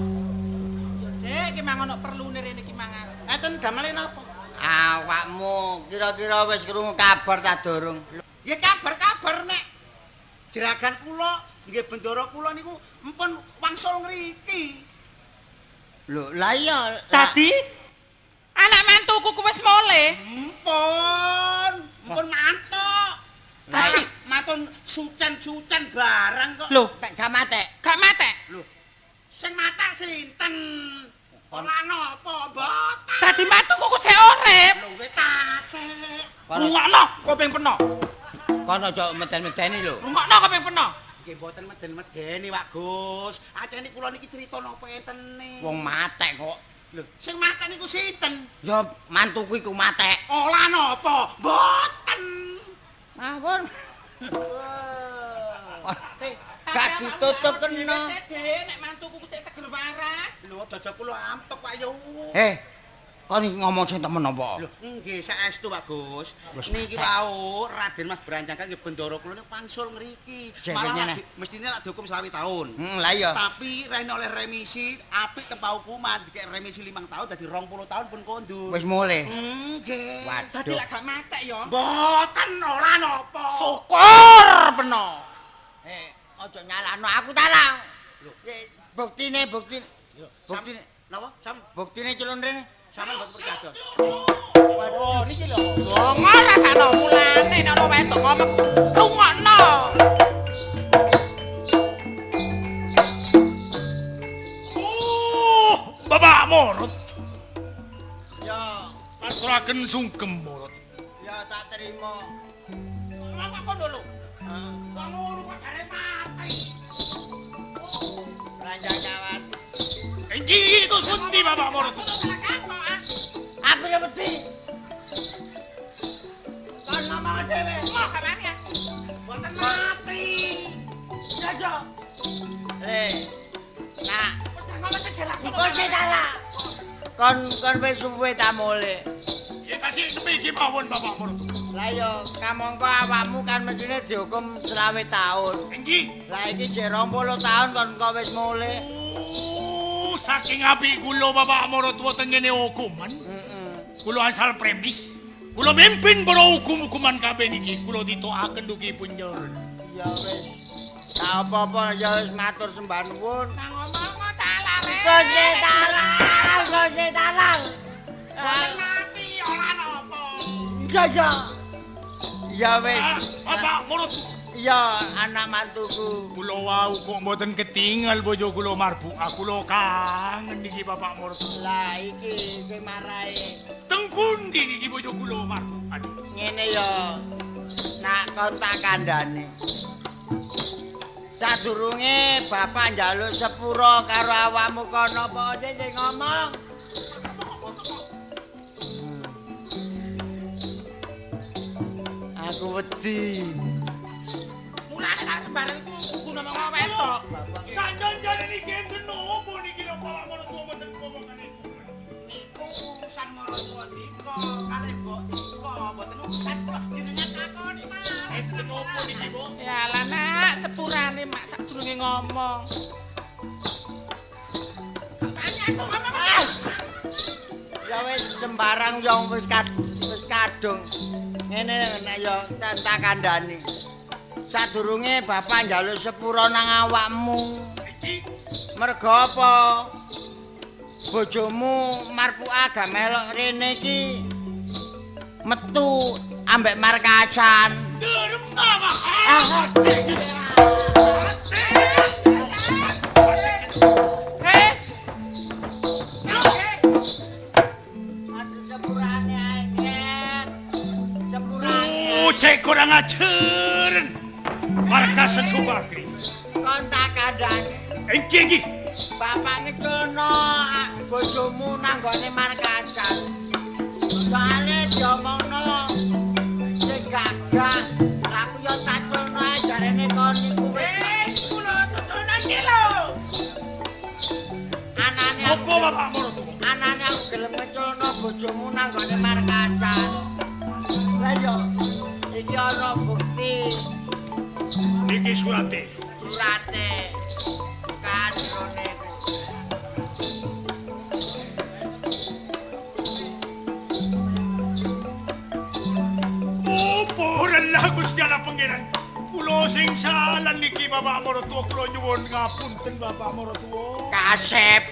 Dek, iki mang ono perlune rene iki mang aku. Enten damele napa? Awakmu kira-kira wis krungu kabar ta durung? Ya kabar-kabar nek jeragan kula nggih bendara kula niku empun wangsul ngriki. Lho, lah iya. Dadi anak mantuku ku wis mole. Empun, empun mantuk. Tapi matun sucen-sucen barang kok. Lho, Tek gak matek. gak matek. Lho, sing matek sinten? Ora napa mboten. Dadi mantuku ku sik urip. Lho, wis tasik. Rungokno kuping peno. Kon aja meden-medeni lho. Rungokno kuping peno. Nggih mboten meden-medeni, Pak Gus. Acene kula niki crita napa entene. Wong matek kok. Lho, sing matek niku sinten? Ya mantuku iku matek. Ora napa mboten. Mawon. Gak ditutup kena. Dek, nek mantuku ku sik seger waras. Lho, aja kula ampek, Pak yo. Eh, kon iki ngomong sing temen apa? Lho, nggih saestu Pak Gus. Wis Niki matek. wau Raden Mas Branjang kan nggih bendara kula niku wangsul ngriki. Sing Malah ngene. lagi- mestine lak dihukum 20 tahun. Lah iya. Tapi rene oleh remisi apik tempat hukuman dikek remisi 5 tahun dadi 20 tahun pun kondur. Wis mulih. Nggih. Dadi Waduh. lak gak matek ya. Mboten ora napa. Syukur peno. Eh, aja nyalahno aku ta lah. Buktine, buktine. Buktine, Napa? Sam buktine celon rene. sampean mboten percados. Waduh, niki lho. Ngomong rasakno mulane nek ana wedok ngomong rungokno. Oh, Bapak Morot. Ya, Aturaken sungkem Morot. ya tak terima. Ngomong kono lho. Wong ngono kok jare mati. Branjang Kawat. Inggih itu pundi Bapak Morot? Aku ya wedi. Kon ngomong dhewe. Mau gak mati aku. Mboten mati. Ya ya. Le. Nak, Wis ngomong sing jelas ngono. kok sing salah. Kon kon wis suwe ta mulih. Ya tasih semiki mawon Bapak Morot. Lah yo kamangka awakmu kan mestine dihukum 20 tahun. Inggih. Lah iki jek 20 tahun kon kok wis mulih. Oh, saking apik kula Bapak Morot wonten ngene hukuman. Heeh. Kula asal premis. Kula mimpin para hukum-hukuman kabeh niki. Kula ditokaken dugi punjer. Ya wis. Tak apa-apa ya wis matur sembah nuwun. Nang ngomong ta lare. Gusti talal, Gusti talal. Mboten mati ora napa. Iya ya. Ya wis. Bapak Morot. Iya anak mantuku. Kula wau kok mboten ketingal bojo kula marbuah. Kula kangen niki Bapak Morot. Lah iki sing marai Teng pundi niki bojo kula marbuah? ngene ya. Nak kon tak kandhane. Sadurunge bapak njaluk sepuro karo awakmu kono apa aja sing ngomong. Aku wedi. Mulane tak sembarang iku kudu ngomong wedok. Sanjanjane niki enten nopo niki lho Bapak Morot mboten ngomong niku. Niku urusan maratuwa dika kalih mbok dika mboten urusan kula jenengan takoni mawon. Enten nopo niki, Bu? Ya lah nak, sepurane mak sadurunge ngomong. Tanya aku ngomong. Ya wis sembarang yang wis wis Wis kadung. Ngene nek ya tak kandhani. Sadurunge bapak njaluk sepura nang awakmu. Mergo apa? Bojomu Marpuah gak melok rene iki metu ambek markasan. Sepurane ae, Ken. Sepurane. Cek kurang ajar. Markasan Subakri. Kon tak kandhani. Engki iki. Bapak ngeculno bojomu nang gone markasan. Soale diomongno sing gagah, aku yo tak culno ae jarene kon niku wis. Kula tuculno iki lho. Anane apa bapak maratuwa? Anane aku gelem ngeculno bojomu nang gone markasan. Lah yo iki ana bukti. Iki surate. Surate. Kadrone ku. Opo ora Gusti Allah Pangeran. Kula sing salah niki bapak maratuwa kula nyuwun ngapunten bapak maratuwa. Kasep.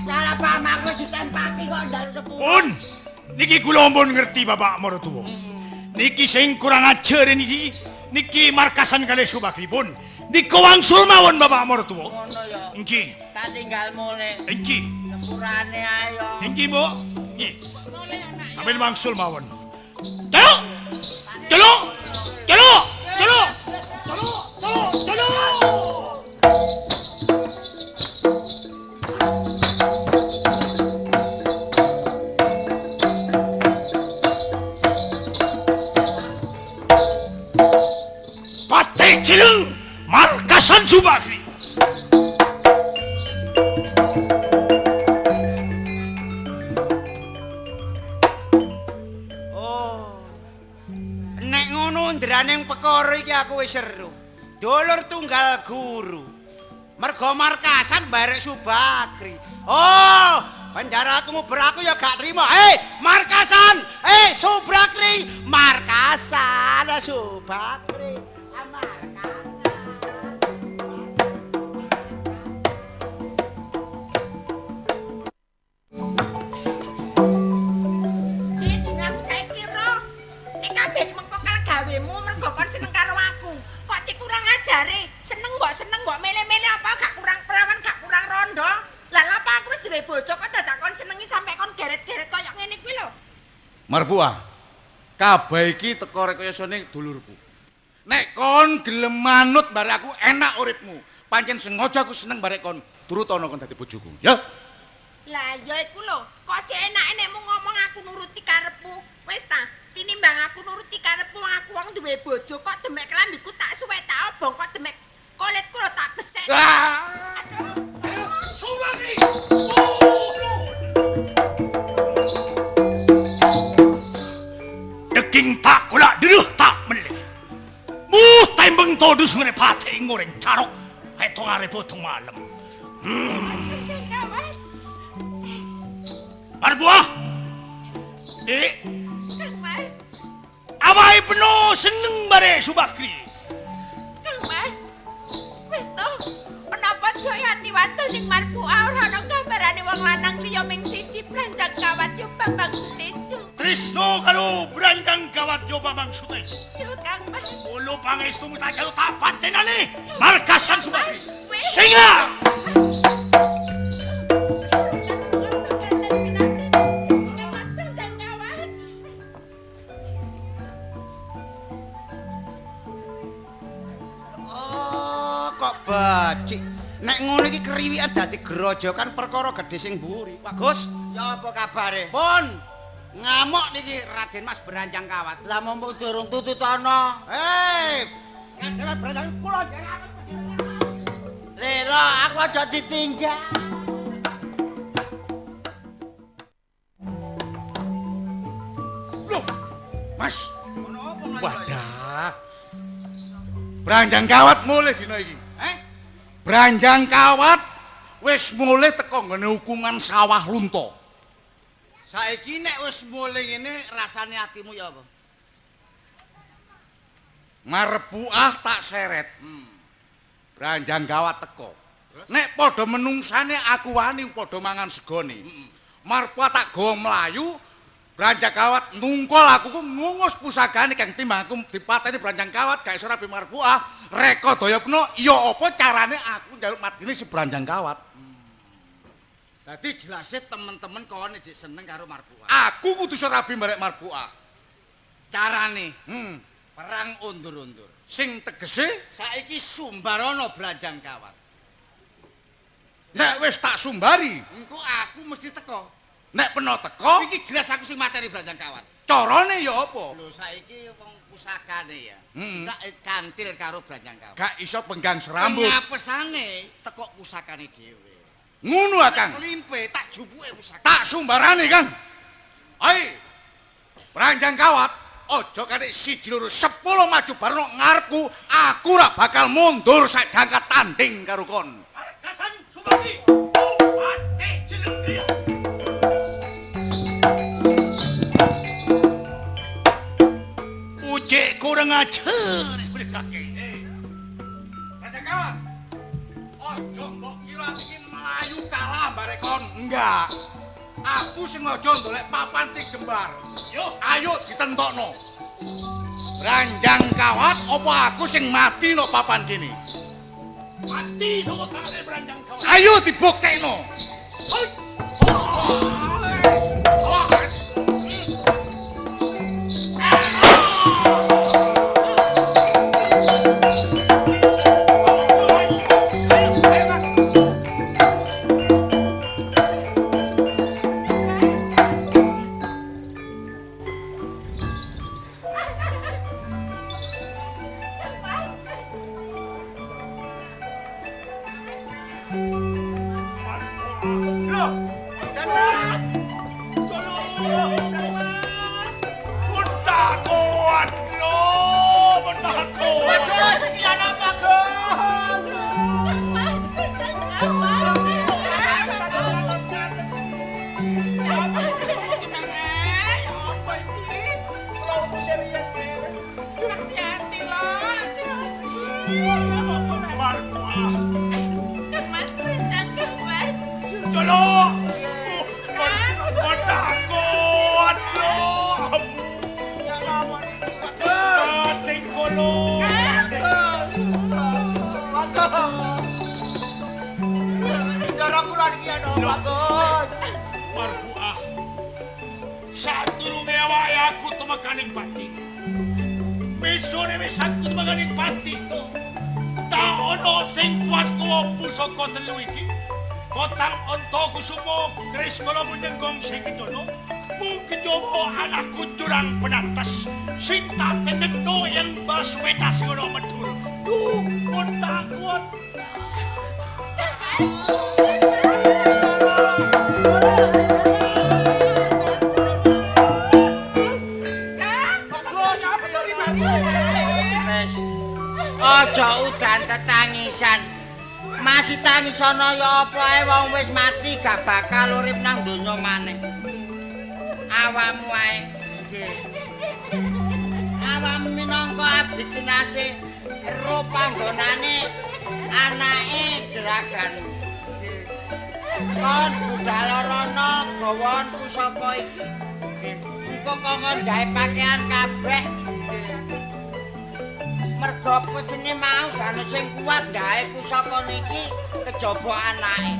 Salah paham aku ditempati kok njaluk sepuro. Pun niki kula ampun ngerti bapak maratuwa. Niki sing kurang ajar niki. Niki markasan kalih Subakri pun. Niku wangsul mawon bapak maratuwa. Ngono ya. Nggih. Tak tinggal mulih. Nggih. Sepurane ae yo. Nggih, Mbok. Nggih. Amin wangsul mawon. Celuk. Celuk. Celuk. Celuk. Celuk. Celuk. Celuk. Cileng markasan Subakri. Oh. Nek ngono ndraning perkara iki aku wis seru. Dulur tunggal guru. Mergo markasan barek Subakri. Oh, penjara aku nguber aku ya gak trimo. Hei, markasan. Hei, Subakri, markasan Subakri. Gawemu mergo kon seneng karo aku. Kok cek kurang ajare? Seneng mbok mele-mele apa gak kurang perawan, gak kurang rondo. Lah lha apa aku wis duwe bojo kok dadak kon senengi sampe kon geret-geret koyo ngene kuwi lho. Marpuah. Kabeh iki teko rekayasane dulurku. Nek kon gelem manut barek aku enak uripmu. Pancen sengaja aku seneng barek kon. Turut ana kon dadi bojoku. Ya. Lah ya iku lho, kok cek enake nek mung ngomong aku nuruti karepmu. Wis ta. Tinimbang aku nuruti karepmu, aku wong duwe bojo kok demek klambiku tak suwek tak obong kok demek kulitku lho tak besek. Subakri. Deging tak kulak deduh tak melih. Muh tembeng todus ngene pate ngoreng carok hetong arep potong malam. Marbuah. Dik. Kang Mas. Awake penuh seneng bare Subakri. Kang Mas. Wis to, menapa jaya ati wadon ning Marpuah ora ana gambarane wong lanang liya ming siji Branjang Kawat yo Bambang Sutejo. Trisno karo Branjang Kawat yo Bambang Sutejo. Yo Kang Mas. Kulo pangestumu tak jaluk tak patenane markasan Subakri. Singa. Becik. Nek ngono iki kriwikan dadi grojokan perkara gedhe sing mburi. Pak Gus, ya apa kabare? Pun. Ngamuk niki Raden Mas Branjang Kawat. Lah mumpung durung tututana. Hei, Raden Mas Branjang kula Lelo, aku aja ditinggal. Loh, Mas. Ono apa mlayu? Wadah. Branjang Kawat mulih dina iki. Branjang Kawat wis Wis mulih teko nggone hukuman sawah lunta. Saiki nek wis mulih ngene rasane atimu ya apa? Marbuah tak seret. Branjang Gawat teko. Nek padha menungsane aku wani padha mangan segone. Marbuah tak gawa mlayu, Branjang Kawat nungkol aku ku ngungus pusakane kang timbang aku dipateni Branjang Kawat gak iso rabi Marbuah. Reka daya peno ya apa carane aku njaluk matine si Branjang Kawat. Dadi jelase temen-temen kono jek seneng karo Marbuah. Aku kudu iso rabi marek Marbuah. Carane perang undur-undur. Sing tegese saiki sumbarono Branjang Kawat. Nek wis tak sumbari, engko aku mesti teko. Nek peno teko, iki jelas aku sing mateni Branjang Kawat. Carane ya apa? Lho saiki wong pusakane ya. Tak kantil karo Branjang Kawat. Gak iso penggang serambut. Pengapesane teko pusakane dhewe. Ngono ah, Kang. Selimpe tak jupuke pusaka. Tak sumbarane, Kang. Hai. Branjang Kawat, aja katik 1 2 10 maju bareng ngarepku, aku ora bakal mundur sak jangka tanding karo kon. Markasan Subagi, Bupati Cilenggia. Ujek kurang ajar wis kakek. Branjang Kawat. Aja mbok kira iki mlayu kalah barek kon. Enggak. Aku sengaja ndolek papan sing jembar. Yo, ayo ditentokno. Branjang Kawat apa aku sing mati nok papan kene? Mati nang tangane Branjang Kawat. Ayo dibuktekno. Marbuah, sadurunge awake aku tumekaning pati. Mesone wis aku tumekaning pati. Tak ono sing kuat kuwa pusaka telu iki. Kotang Anta Kusuma keris kala munyenggong sing kedono. Mung kejawa anakku jurang penatas sing tak tetepno yen basweta sing ana Madura. Duh, pun tak kuat. Aja udan tetangisan. Masih tangisana ya apa ae wong wis mati gak bakal urip nang donya maneh. Awakmu ae. Nggih. Awakmu minangka abdi kinasih ero panggonane anake jeragan. Nggih. Kon budal rono gawa pusaka iki. Nggih. Engko kongkon gawe pakaian kabeh. Mergo pesene mau gak ono sing kuat gawe pusaka niki kejaba anake.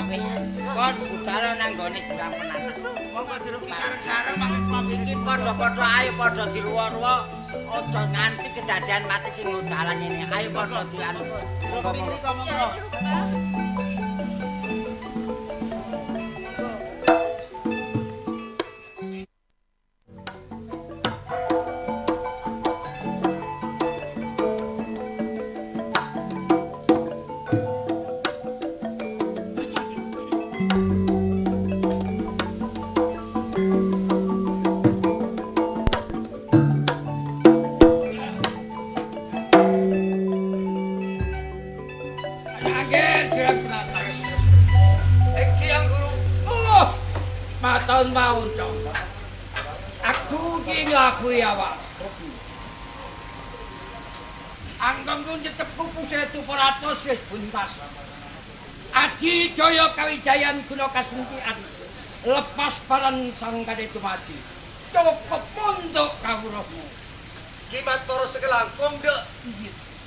Wis kon budal nang nggone jurang penatas. Monggo diruki sareng-sareng mangke kula iki padha-padha ayo padha diruwa-ruwa aja nganti kedadian mati sing dalan ngene. Ayo padha dianu. Monggo monggo. Angger jurang Matur mawon, Cok. Aku iki nglakui awak. Anggonku nyecepku pusetu 100 wis buntas. Aji Jaya Kawijayan guna kasentian. Lepas paran sangkane dumadi. Cukup munduk kawruhmu. Ki matur sekelangkung, Dek.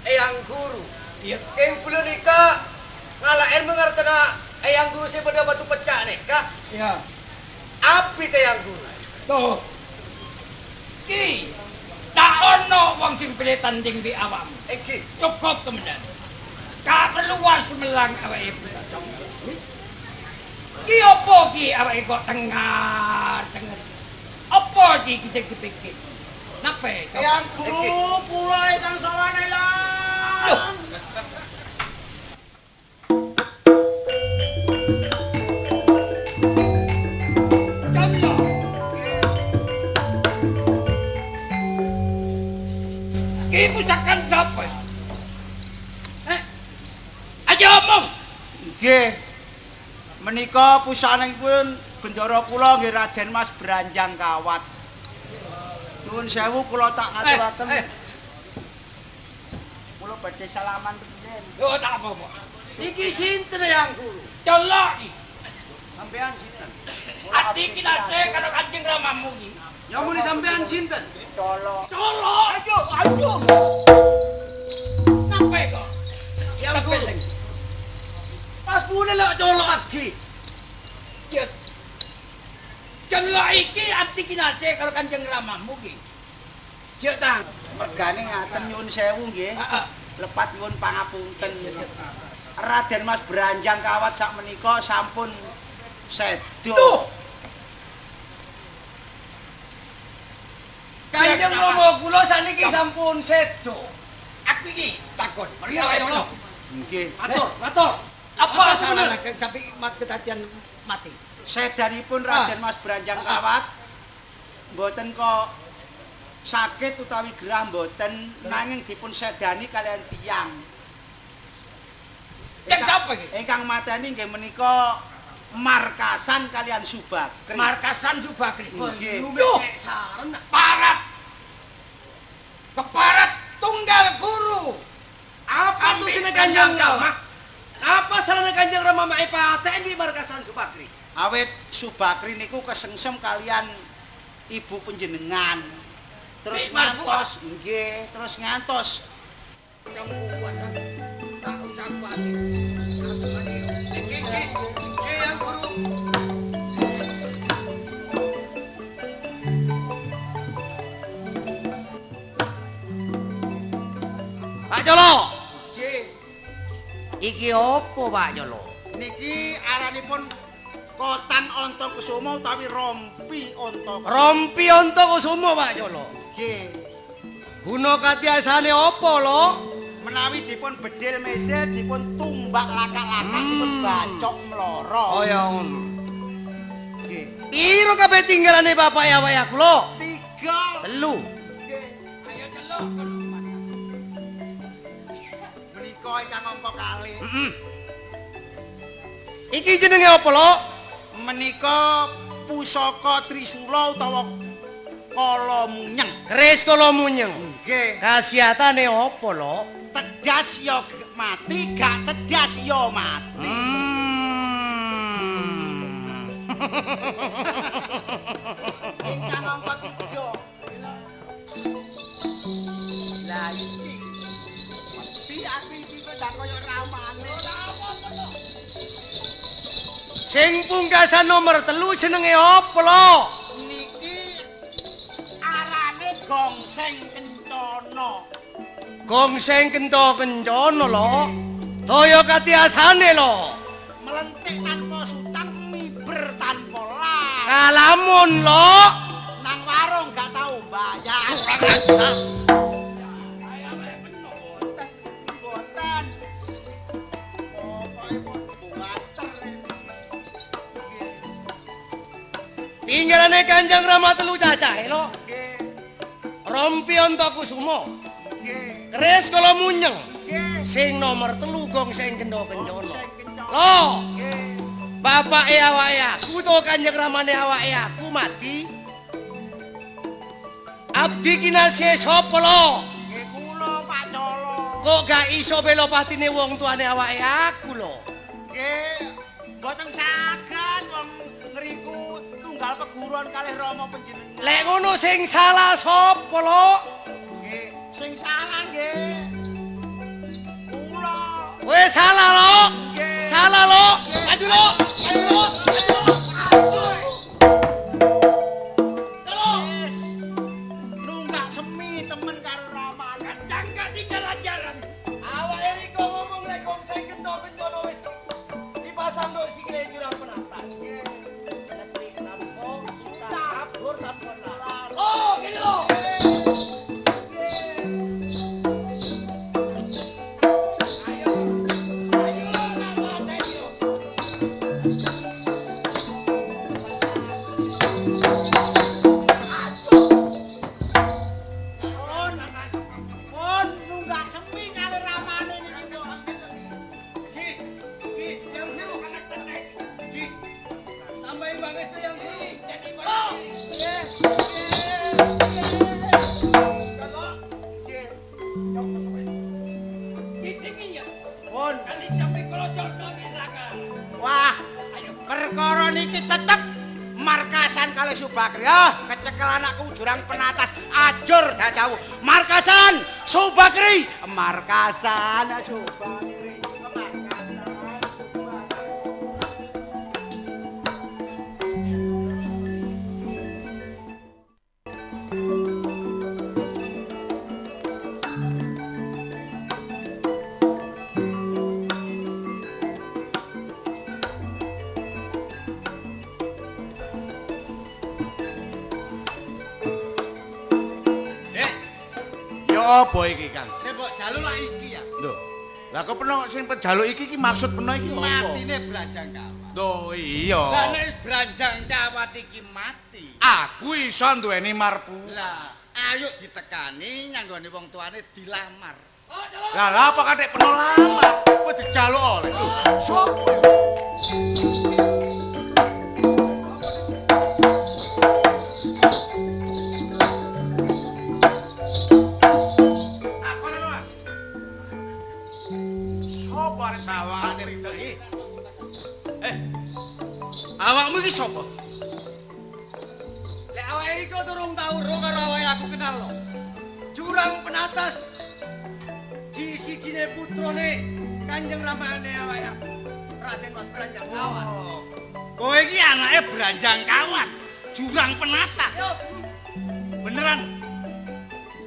Eyang Guru. Iya. Ing bulan nika ngalaen mengarsana Eyang Guru sing pada batu pecah nika. Iya. Api Eyang Guru. Tuh. Ki tak ono wong sing pilih tanding bi awakmu. Iki cukup temenan. Gak perlu was melang awake. Ki opo ki awake kok tengar-tengar. Apa iki sing dipikir? Napa? Eyang Guru kula ingkang sowan Eyang. Loh. Contoh. Ki pustakan sapa? Ayo omong. Nggih. Menika pusanipun bendara kula nggih Raden Mas Branjang Kawat. Nuwun sewu kula tak ngaturaken. Kula badhe salaman riyin. Yo tak apa-apa. Iki sinten Eyang Guru? Celok iki. Sampean sinten? Ati iki nase karo Kanjeng Ramamu iki. Ya muni sampean sinten? Colok. Colok. Ayo, ayo. Napa kok? Eyang Guru. Pas pune lek colok agi. Ya. Celok iki ati kinase karo Kanjeng Ramamu iki. Jek tang. Mergane ngaten nyuwun sewu nggih. Heeh. Lepat nyuwun pangapunten. Raden Mas Branjang Kawat sakmenika sampun sedo. Kanjeng Rama kula saniki sampun sedo. Aku iki takon. Iya, Colok. Nggih. Matur, matur. Apa sebenarnya sampai mat kedadian mati? Sedanipun Raden Mas Branjang Kawat mboten kok sakit utawi gerah mboten, nanging dipun sedani kalian tiyang. Tiyang sapa iki? Ingkang mateni nggih menika Markasan kalian Subakri. Markasan Subakri. Nggih. Duh, parat. Keparat tunggal guru. Apa tusine Kanjeng Rama? Apa salahne Kanjeng Rama mae paten wi Markasan Subakri? Awit Subakri niku kesengsem kalian ibu panjenengan. Terus ngantos, nggih, terus ngantos. Tak usah kuatir. Iki iki Eyang Guru. Pak Jolo. Nggih. Iki opo Pak Jolo? Niki aranipun Kotang Antakusuma utawi Rompi Antakusuma. Rompi Antakusuma Pak Jolo. Nggih. Guna katiasane opo lho? Menawi dipun bedil mesil, dipun tumbak lakak-lakak, dipun bacok mloro. Oh ya ngono. Nggih. Piro kabeh tinggalane bapak ya awake aku lho? 3. 3. Nggih. Ayo celok. Menika ingkang angka kalih. Heeh. Iki jenenge apa lho? Menika pusaka Trisula utawa Kala Munyeng. Keris Kala Munyeng. Nggih. Khasiatane apa lho? Tedas ya mati, gak tedas ya mati. Ingkang angka 3. Lah iki. Wedi aku iki kok ndak kaya ramane. Sing pungkasan nomor 3 jenenge apa lho? Niki arane Gongseng Kencana. Gongseng Kento Kencana lho. Daya katiasane lho. Melentik tanpa sutang, miber tanpa lah. Kalamun lho. Nang warung gak tau bayar. Mboten. Pokoke pun buanter. Tinggalane Kanjeng Rama 3 cacahe lho. Nggih. Rompi Antakusuma. Nggih. Keris Kala Munyeng. Nggih. Sing nomor 3 Gongseng Kento Kencana. Gongseng Kencana. Lho. Nggih. Bapake awake aku to Kanjeng Ramane awake aku mati. Abdi kinasih sapa lho? Nggih kula Pak Colo. Kok gak iso bela patine wong tuane awake aku lho? Nggih, mboten saged wong ngriku tunggal peguruan kalih Rama panjenengan. Lek ngono sing salah sapa lho? Nggih, sing salah nggih kula. Wis salah lho. Salah lho. Maju lho. Maju lho. Wis. Nunggak semi temen karo Rama. Kadang gak tinggal ajaran. Awake riko ngomong lek wong sing kena-kencana wis dipasang nduk sikile jurang penatas. Letik tanpa kabur tanpa lalar. Oh, ngene lho. Pun nunggak semi kalih ramane niki kok. Ji, ki yang siru panas tetek. Ji. Tambahin bangestu yang siru. Jadi oh. Nggih. Pun. Wah, perkara niki tetep markasan kalih Subakri. Ah, kecekel anakku jurang penatas ajur dadawu. Markasan Subakri, markasan Subakri, markasan Subakri. Ya apa iki, Kang? Sing mbok jaluk lak iki ya. Lho. Lah kok peno sing penjaluk iki iki maksud peno iki apa? Matine Branjang Kawat. Lho iya. Lah nek wis Branjang Kawat iki mati, Aku iso duweni marpu. lah ayo ditekani nyanggone wong tuane dilamar. Lah lah apa kathek peno lamar? Kowe dijaluk oleh. Lho, sopo iki? Takon Mas. Sopo arep Sawangane iki. Eh. Awakmu iki sapa? Lek awake riko durung tau ro karo awake aku kenal lho. Jurang penatas. Ji sijine putrane Kanjeng Ramane awake aku. Raden Mas Branjang Kawat. Kowe iki anake Branjang Kawat, jurang penatas. Yo. Beneran.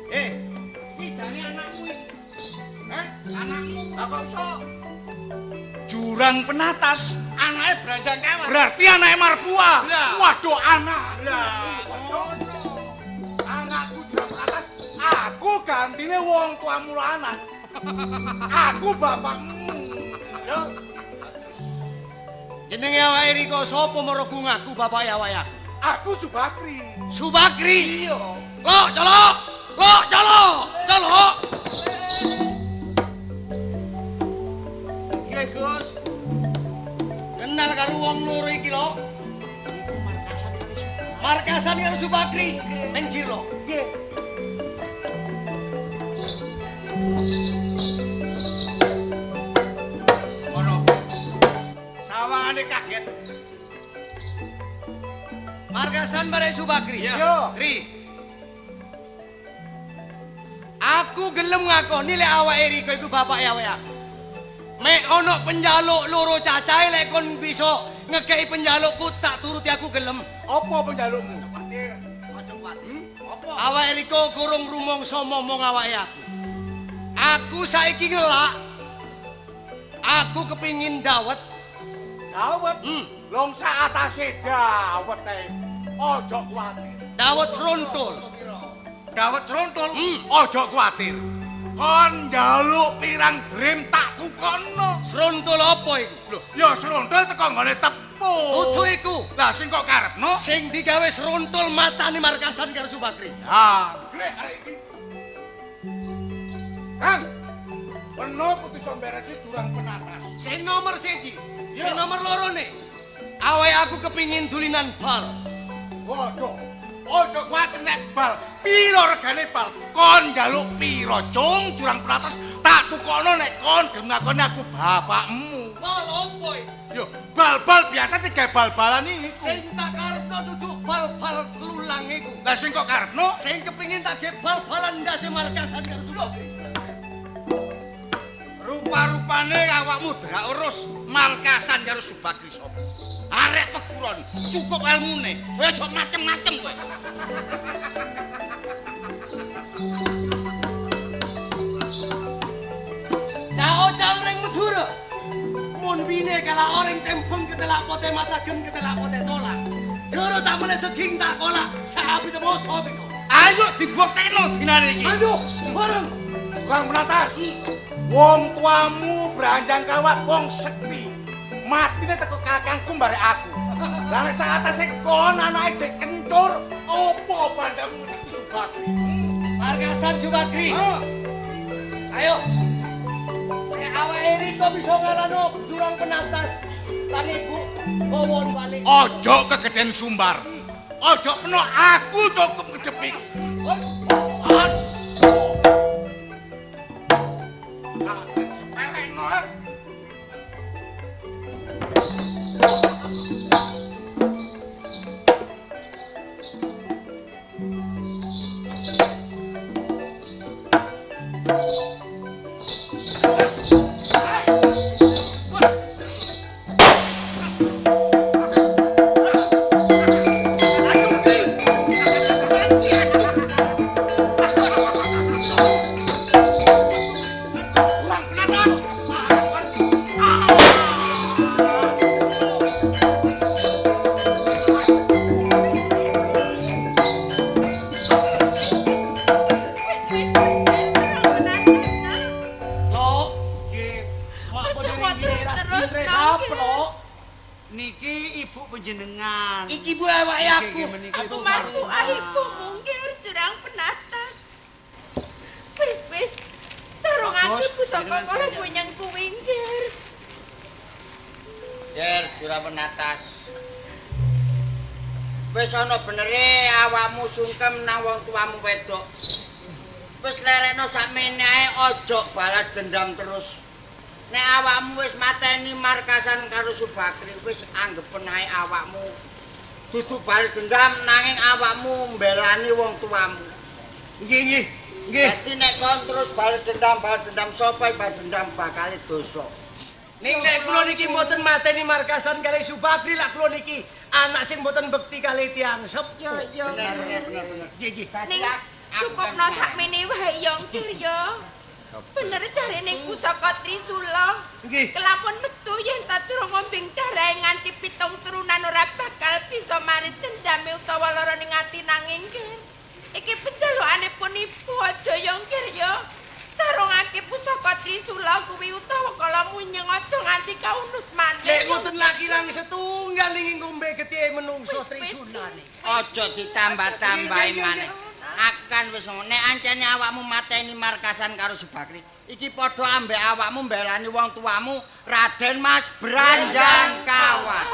Eh, iki jane anakmu iki. Heh, anakmu. Lah kok iso? Jurang penatas. Anake Branjang Kawat. Berarti anake Marpua. Lah. Waduh anak. Lah. Anakku jurang penatas, aku gantine wong tuamu lanang. Aku bapakmu. Yo. Jenenge awake riko sapa marang ngaku bapake awake aku? Aku Subakri. Subakri. Iya. Lok, colok. Lok, colok. Colok. Nggih, Gus. Kenal karo wong loro iki lho. Markasan karo Subakri. Minggir lho. Nggih. Ono. Sawangane kaget. Markasan bare Subakri. Iya. Kri. Aku gelem ngakoni lek awake riko iku bapake awake aku. Mek ono penjaluk loro cacahe lek kon bisa ngekeki penjalukku tak turuti aku gelem. Apa penjalukmu? Aja kuwatir. Apa? Awake riko kurung rumangsa momong awake aku. Aku saiki ngelak. Aku kepingin dawet. Dawet. Hmm. Long sak atase dawet ae. Aja kuwatir. Dawet srontul. Dawet srontul. Hmm. Aja kuwatir. Kon njaluk pirang drim tak tukono. Srontul apa iku? Lho, ya srontul teko nggone tepung. Udu iku. Lah sing kok karepno? Sing digawe srontul matane markasan karo Subakri. Ha, glek arek iki. Kang. Peno kudu iso mberesi jurang penatas. Sing nomor 1, Iya. sing nomor loro ne. Awake aku kepingin dulinan bal. Waduh. Ojo kuwatir nek bal. Piro regane bal? Kon njaluk piro, Cung? Jurang Penatas tak tukokno nek kon gelem ngakoni aku bapakmu. Bal opo iki? Yo, bal-bal biasa digawe bal-balan iku. Sing tak karepno duduk bal-bal lulang iku. Lah sing kok karepno? Sing kepingin tak gawe bal-balan ndase markasan karo Subakri. Rupa-rupane awakmu gak urus markasan karo Subakri sapa. Arek peguron, cukup ilmune. Kowe aja macem-macem kowe. Cao-cao ring Madura. Mun bine kala orang tembung ketelak pote matagen ketelak pote tolak. Duro tak meneh daging tak kolak, sapi temoso biko. Ayo dibuktekno dinane iki. Ayo, bareng. Jurang Penatas. Wong tuamu Branjang Kawat wong sekti. Matine teko kakangku mbarek aku. Lah nek sak atase kon anake jek kencur, opo bandamu ngedepi Subakri? Markasan Subakri. Ayo. Nek awake riko bisa ngalahno Jurang Penatas lan ibu gowon balik. Ojo kegeden sumbar. Ojo peno aku cukup ngedepi. As. Sepelekno. Niki ibu panjenengan. Iki bu awake aku. Aku marbuah ibumu nggih Jurang Penatas. Wis wis. Sarungake pusaka kala menyang kuwi nggih. Jer Jurang Penatas. Wis ana benere awakmu sungkem nang wong tuamu wedok. Wis lerekno sakmene ae aja balas dendam terus. Nek awakmu wis mateni markasan karo Subakri wis anggepen ae awakmu dudu balas dendam nanging awakmu mbelani wong tuamu. Nggih nggih. Nggih. Dadi nek kon terus balas dendam sapa balas dendam bakal dosa. Ning nek kula niki mboten mateni markasan kali Subakri lak kula niki anak sing mboten bekti kali tiyang sepuh. Ya ya bener bener. Nggih nggih. Ning cukupno sakmene wae yo nggih yo. Bener jarene pusaka Trisula. Nggih. Kelamun metu yen ta durung ngombing darahe nganti 7 turunan ora bakal bisa mari dendame utawa lara ning ati nanging nggih. Iki penjalukanipun ibu aja yo nggih yo. Sarungake pusaka Trisula kuwi utawa kala munyeng aja nganti kaunus maneh. Nek ngoten laki lang setunggal ing ngombe getihe menungso Trisula niki. Aja ditambah-tambahi maneh. Aku kan wis ngomong, nek ancene awakmu mateni markasan karo Subakri, iki padha ambek awakmu mbelani wong tuamu Raden Mas Branjang Kawat.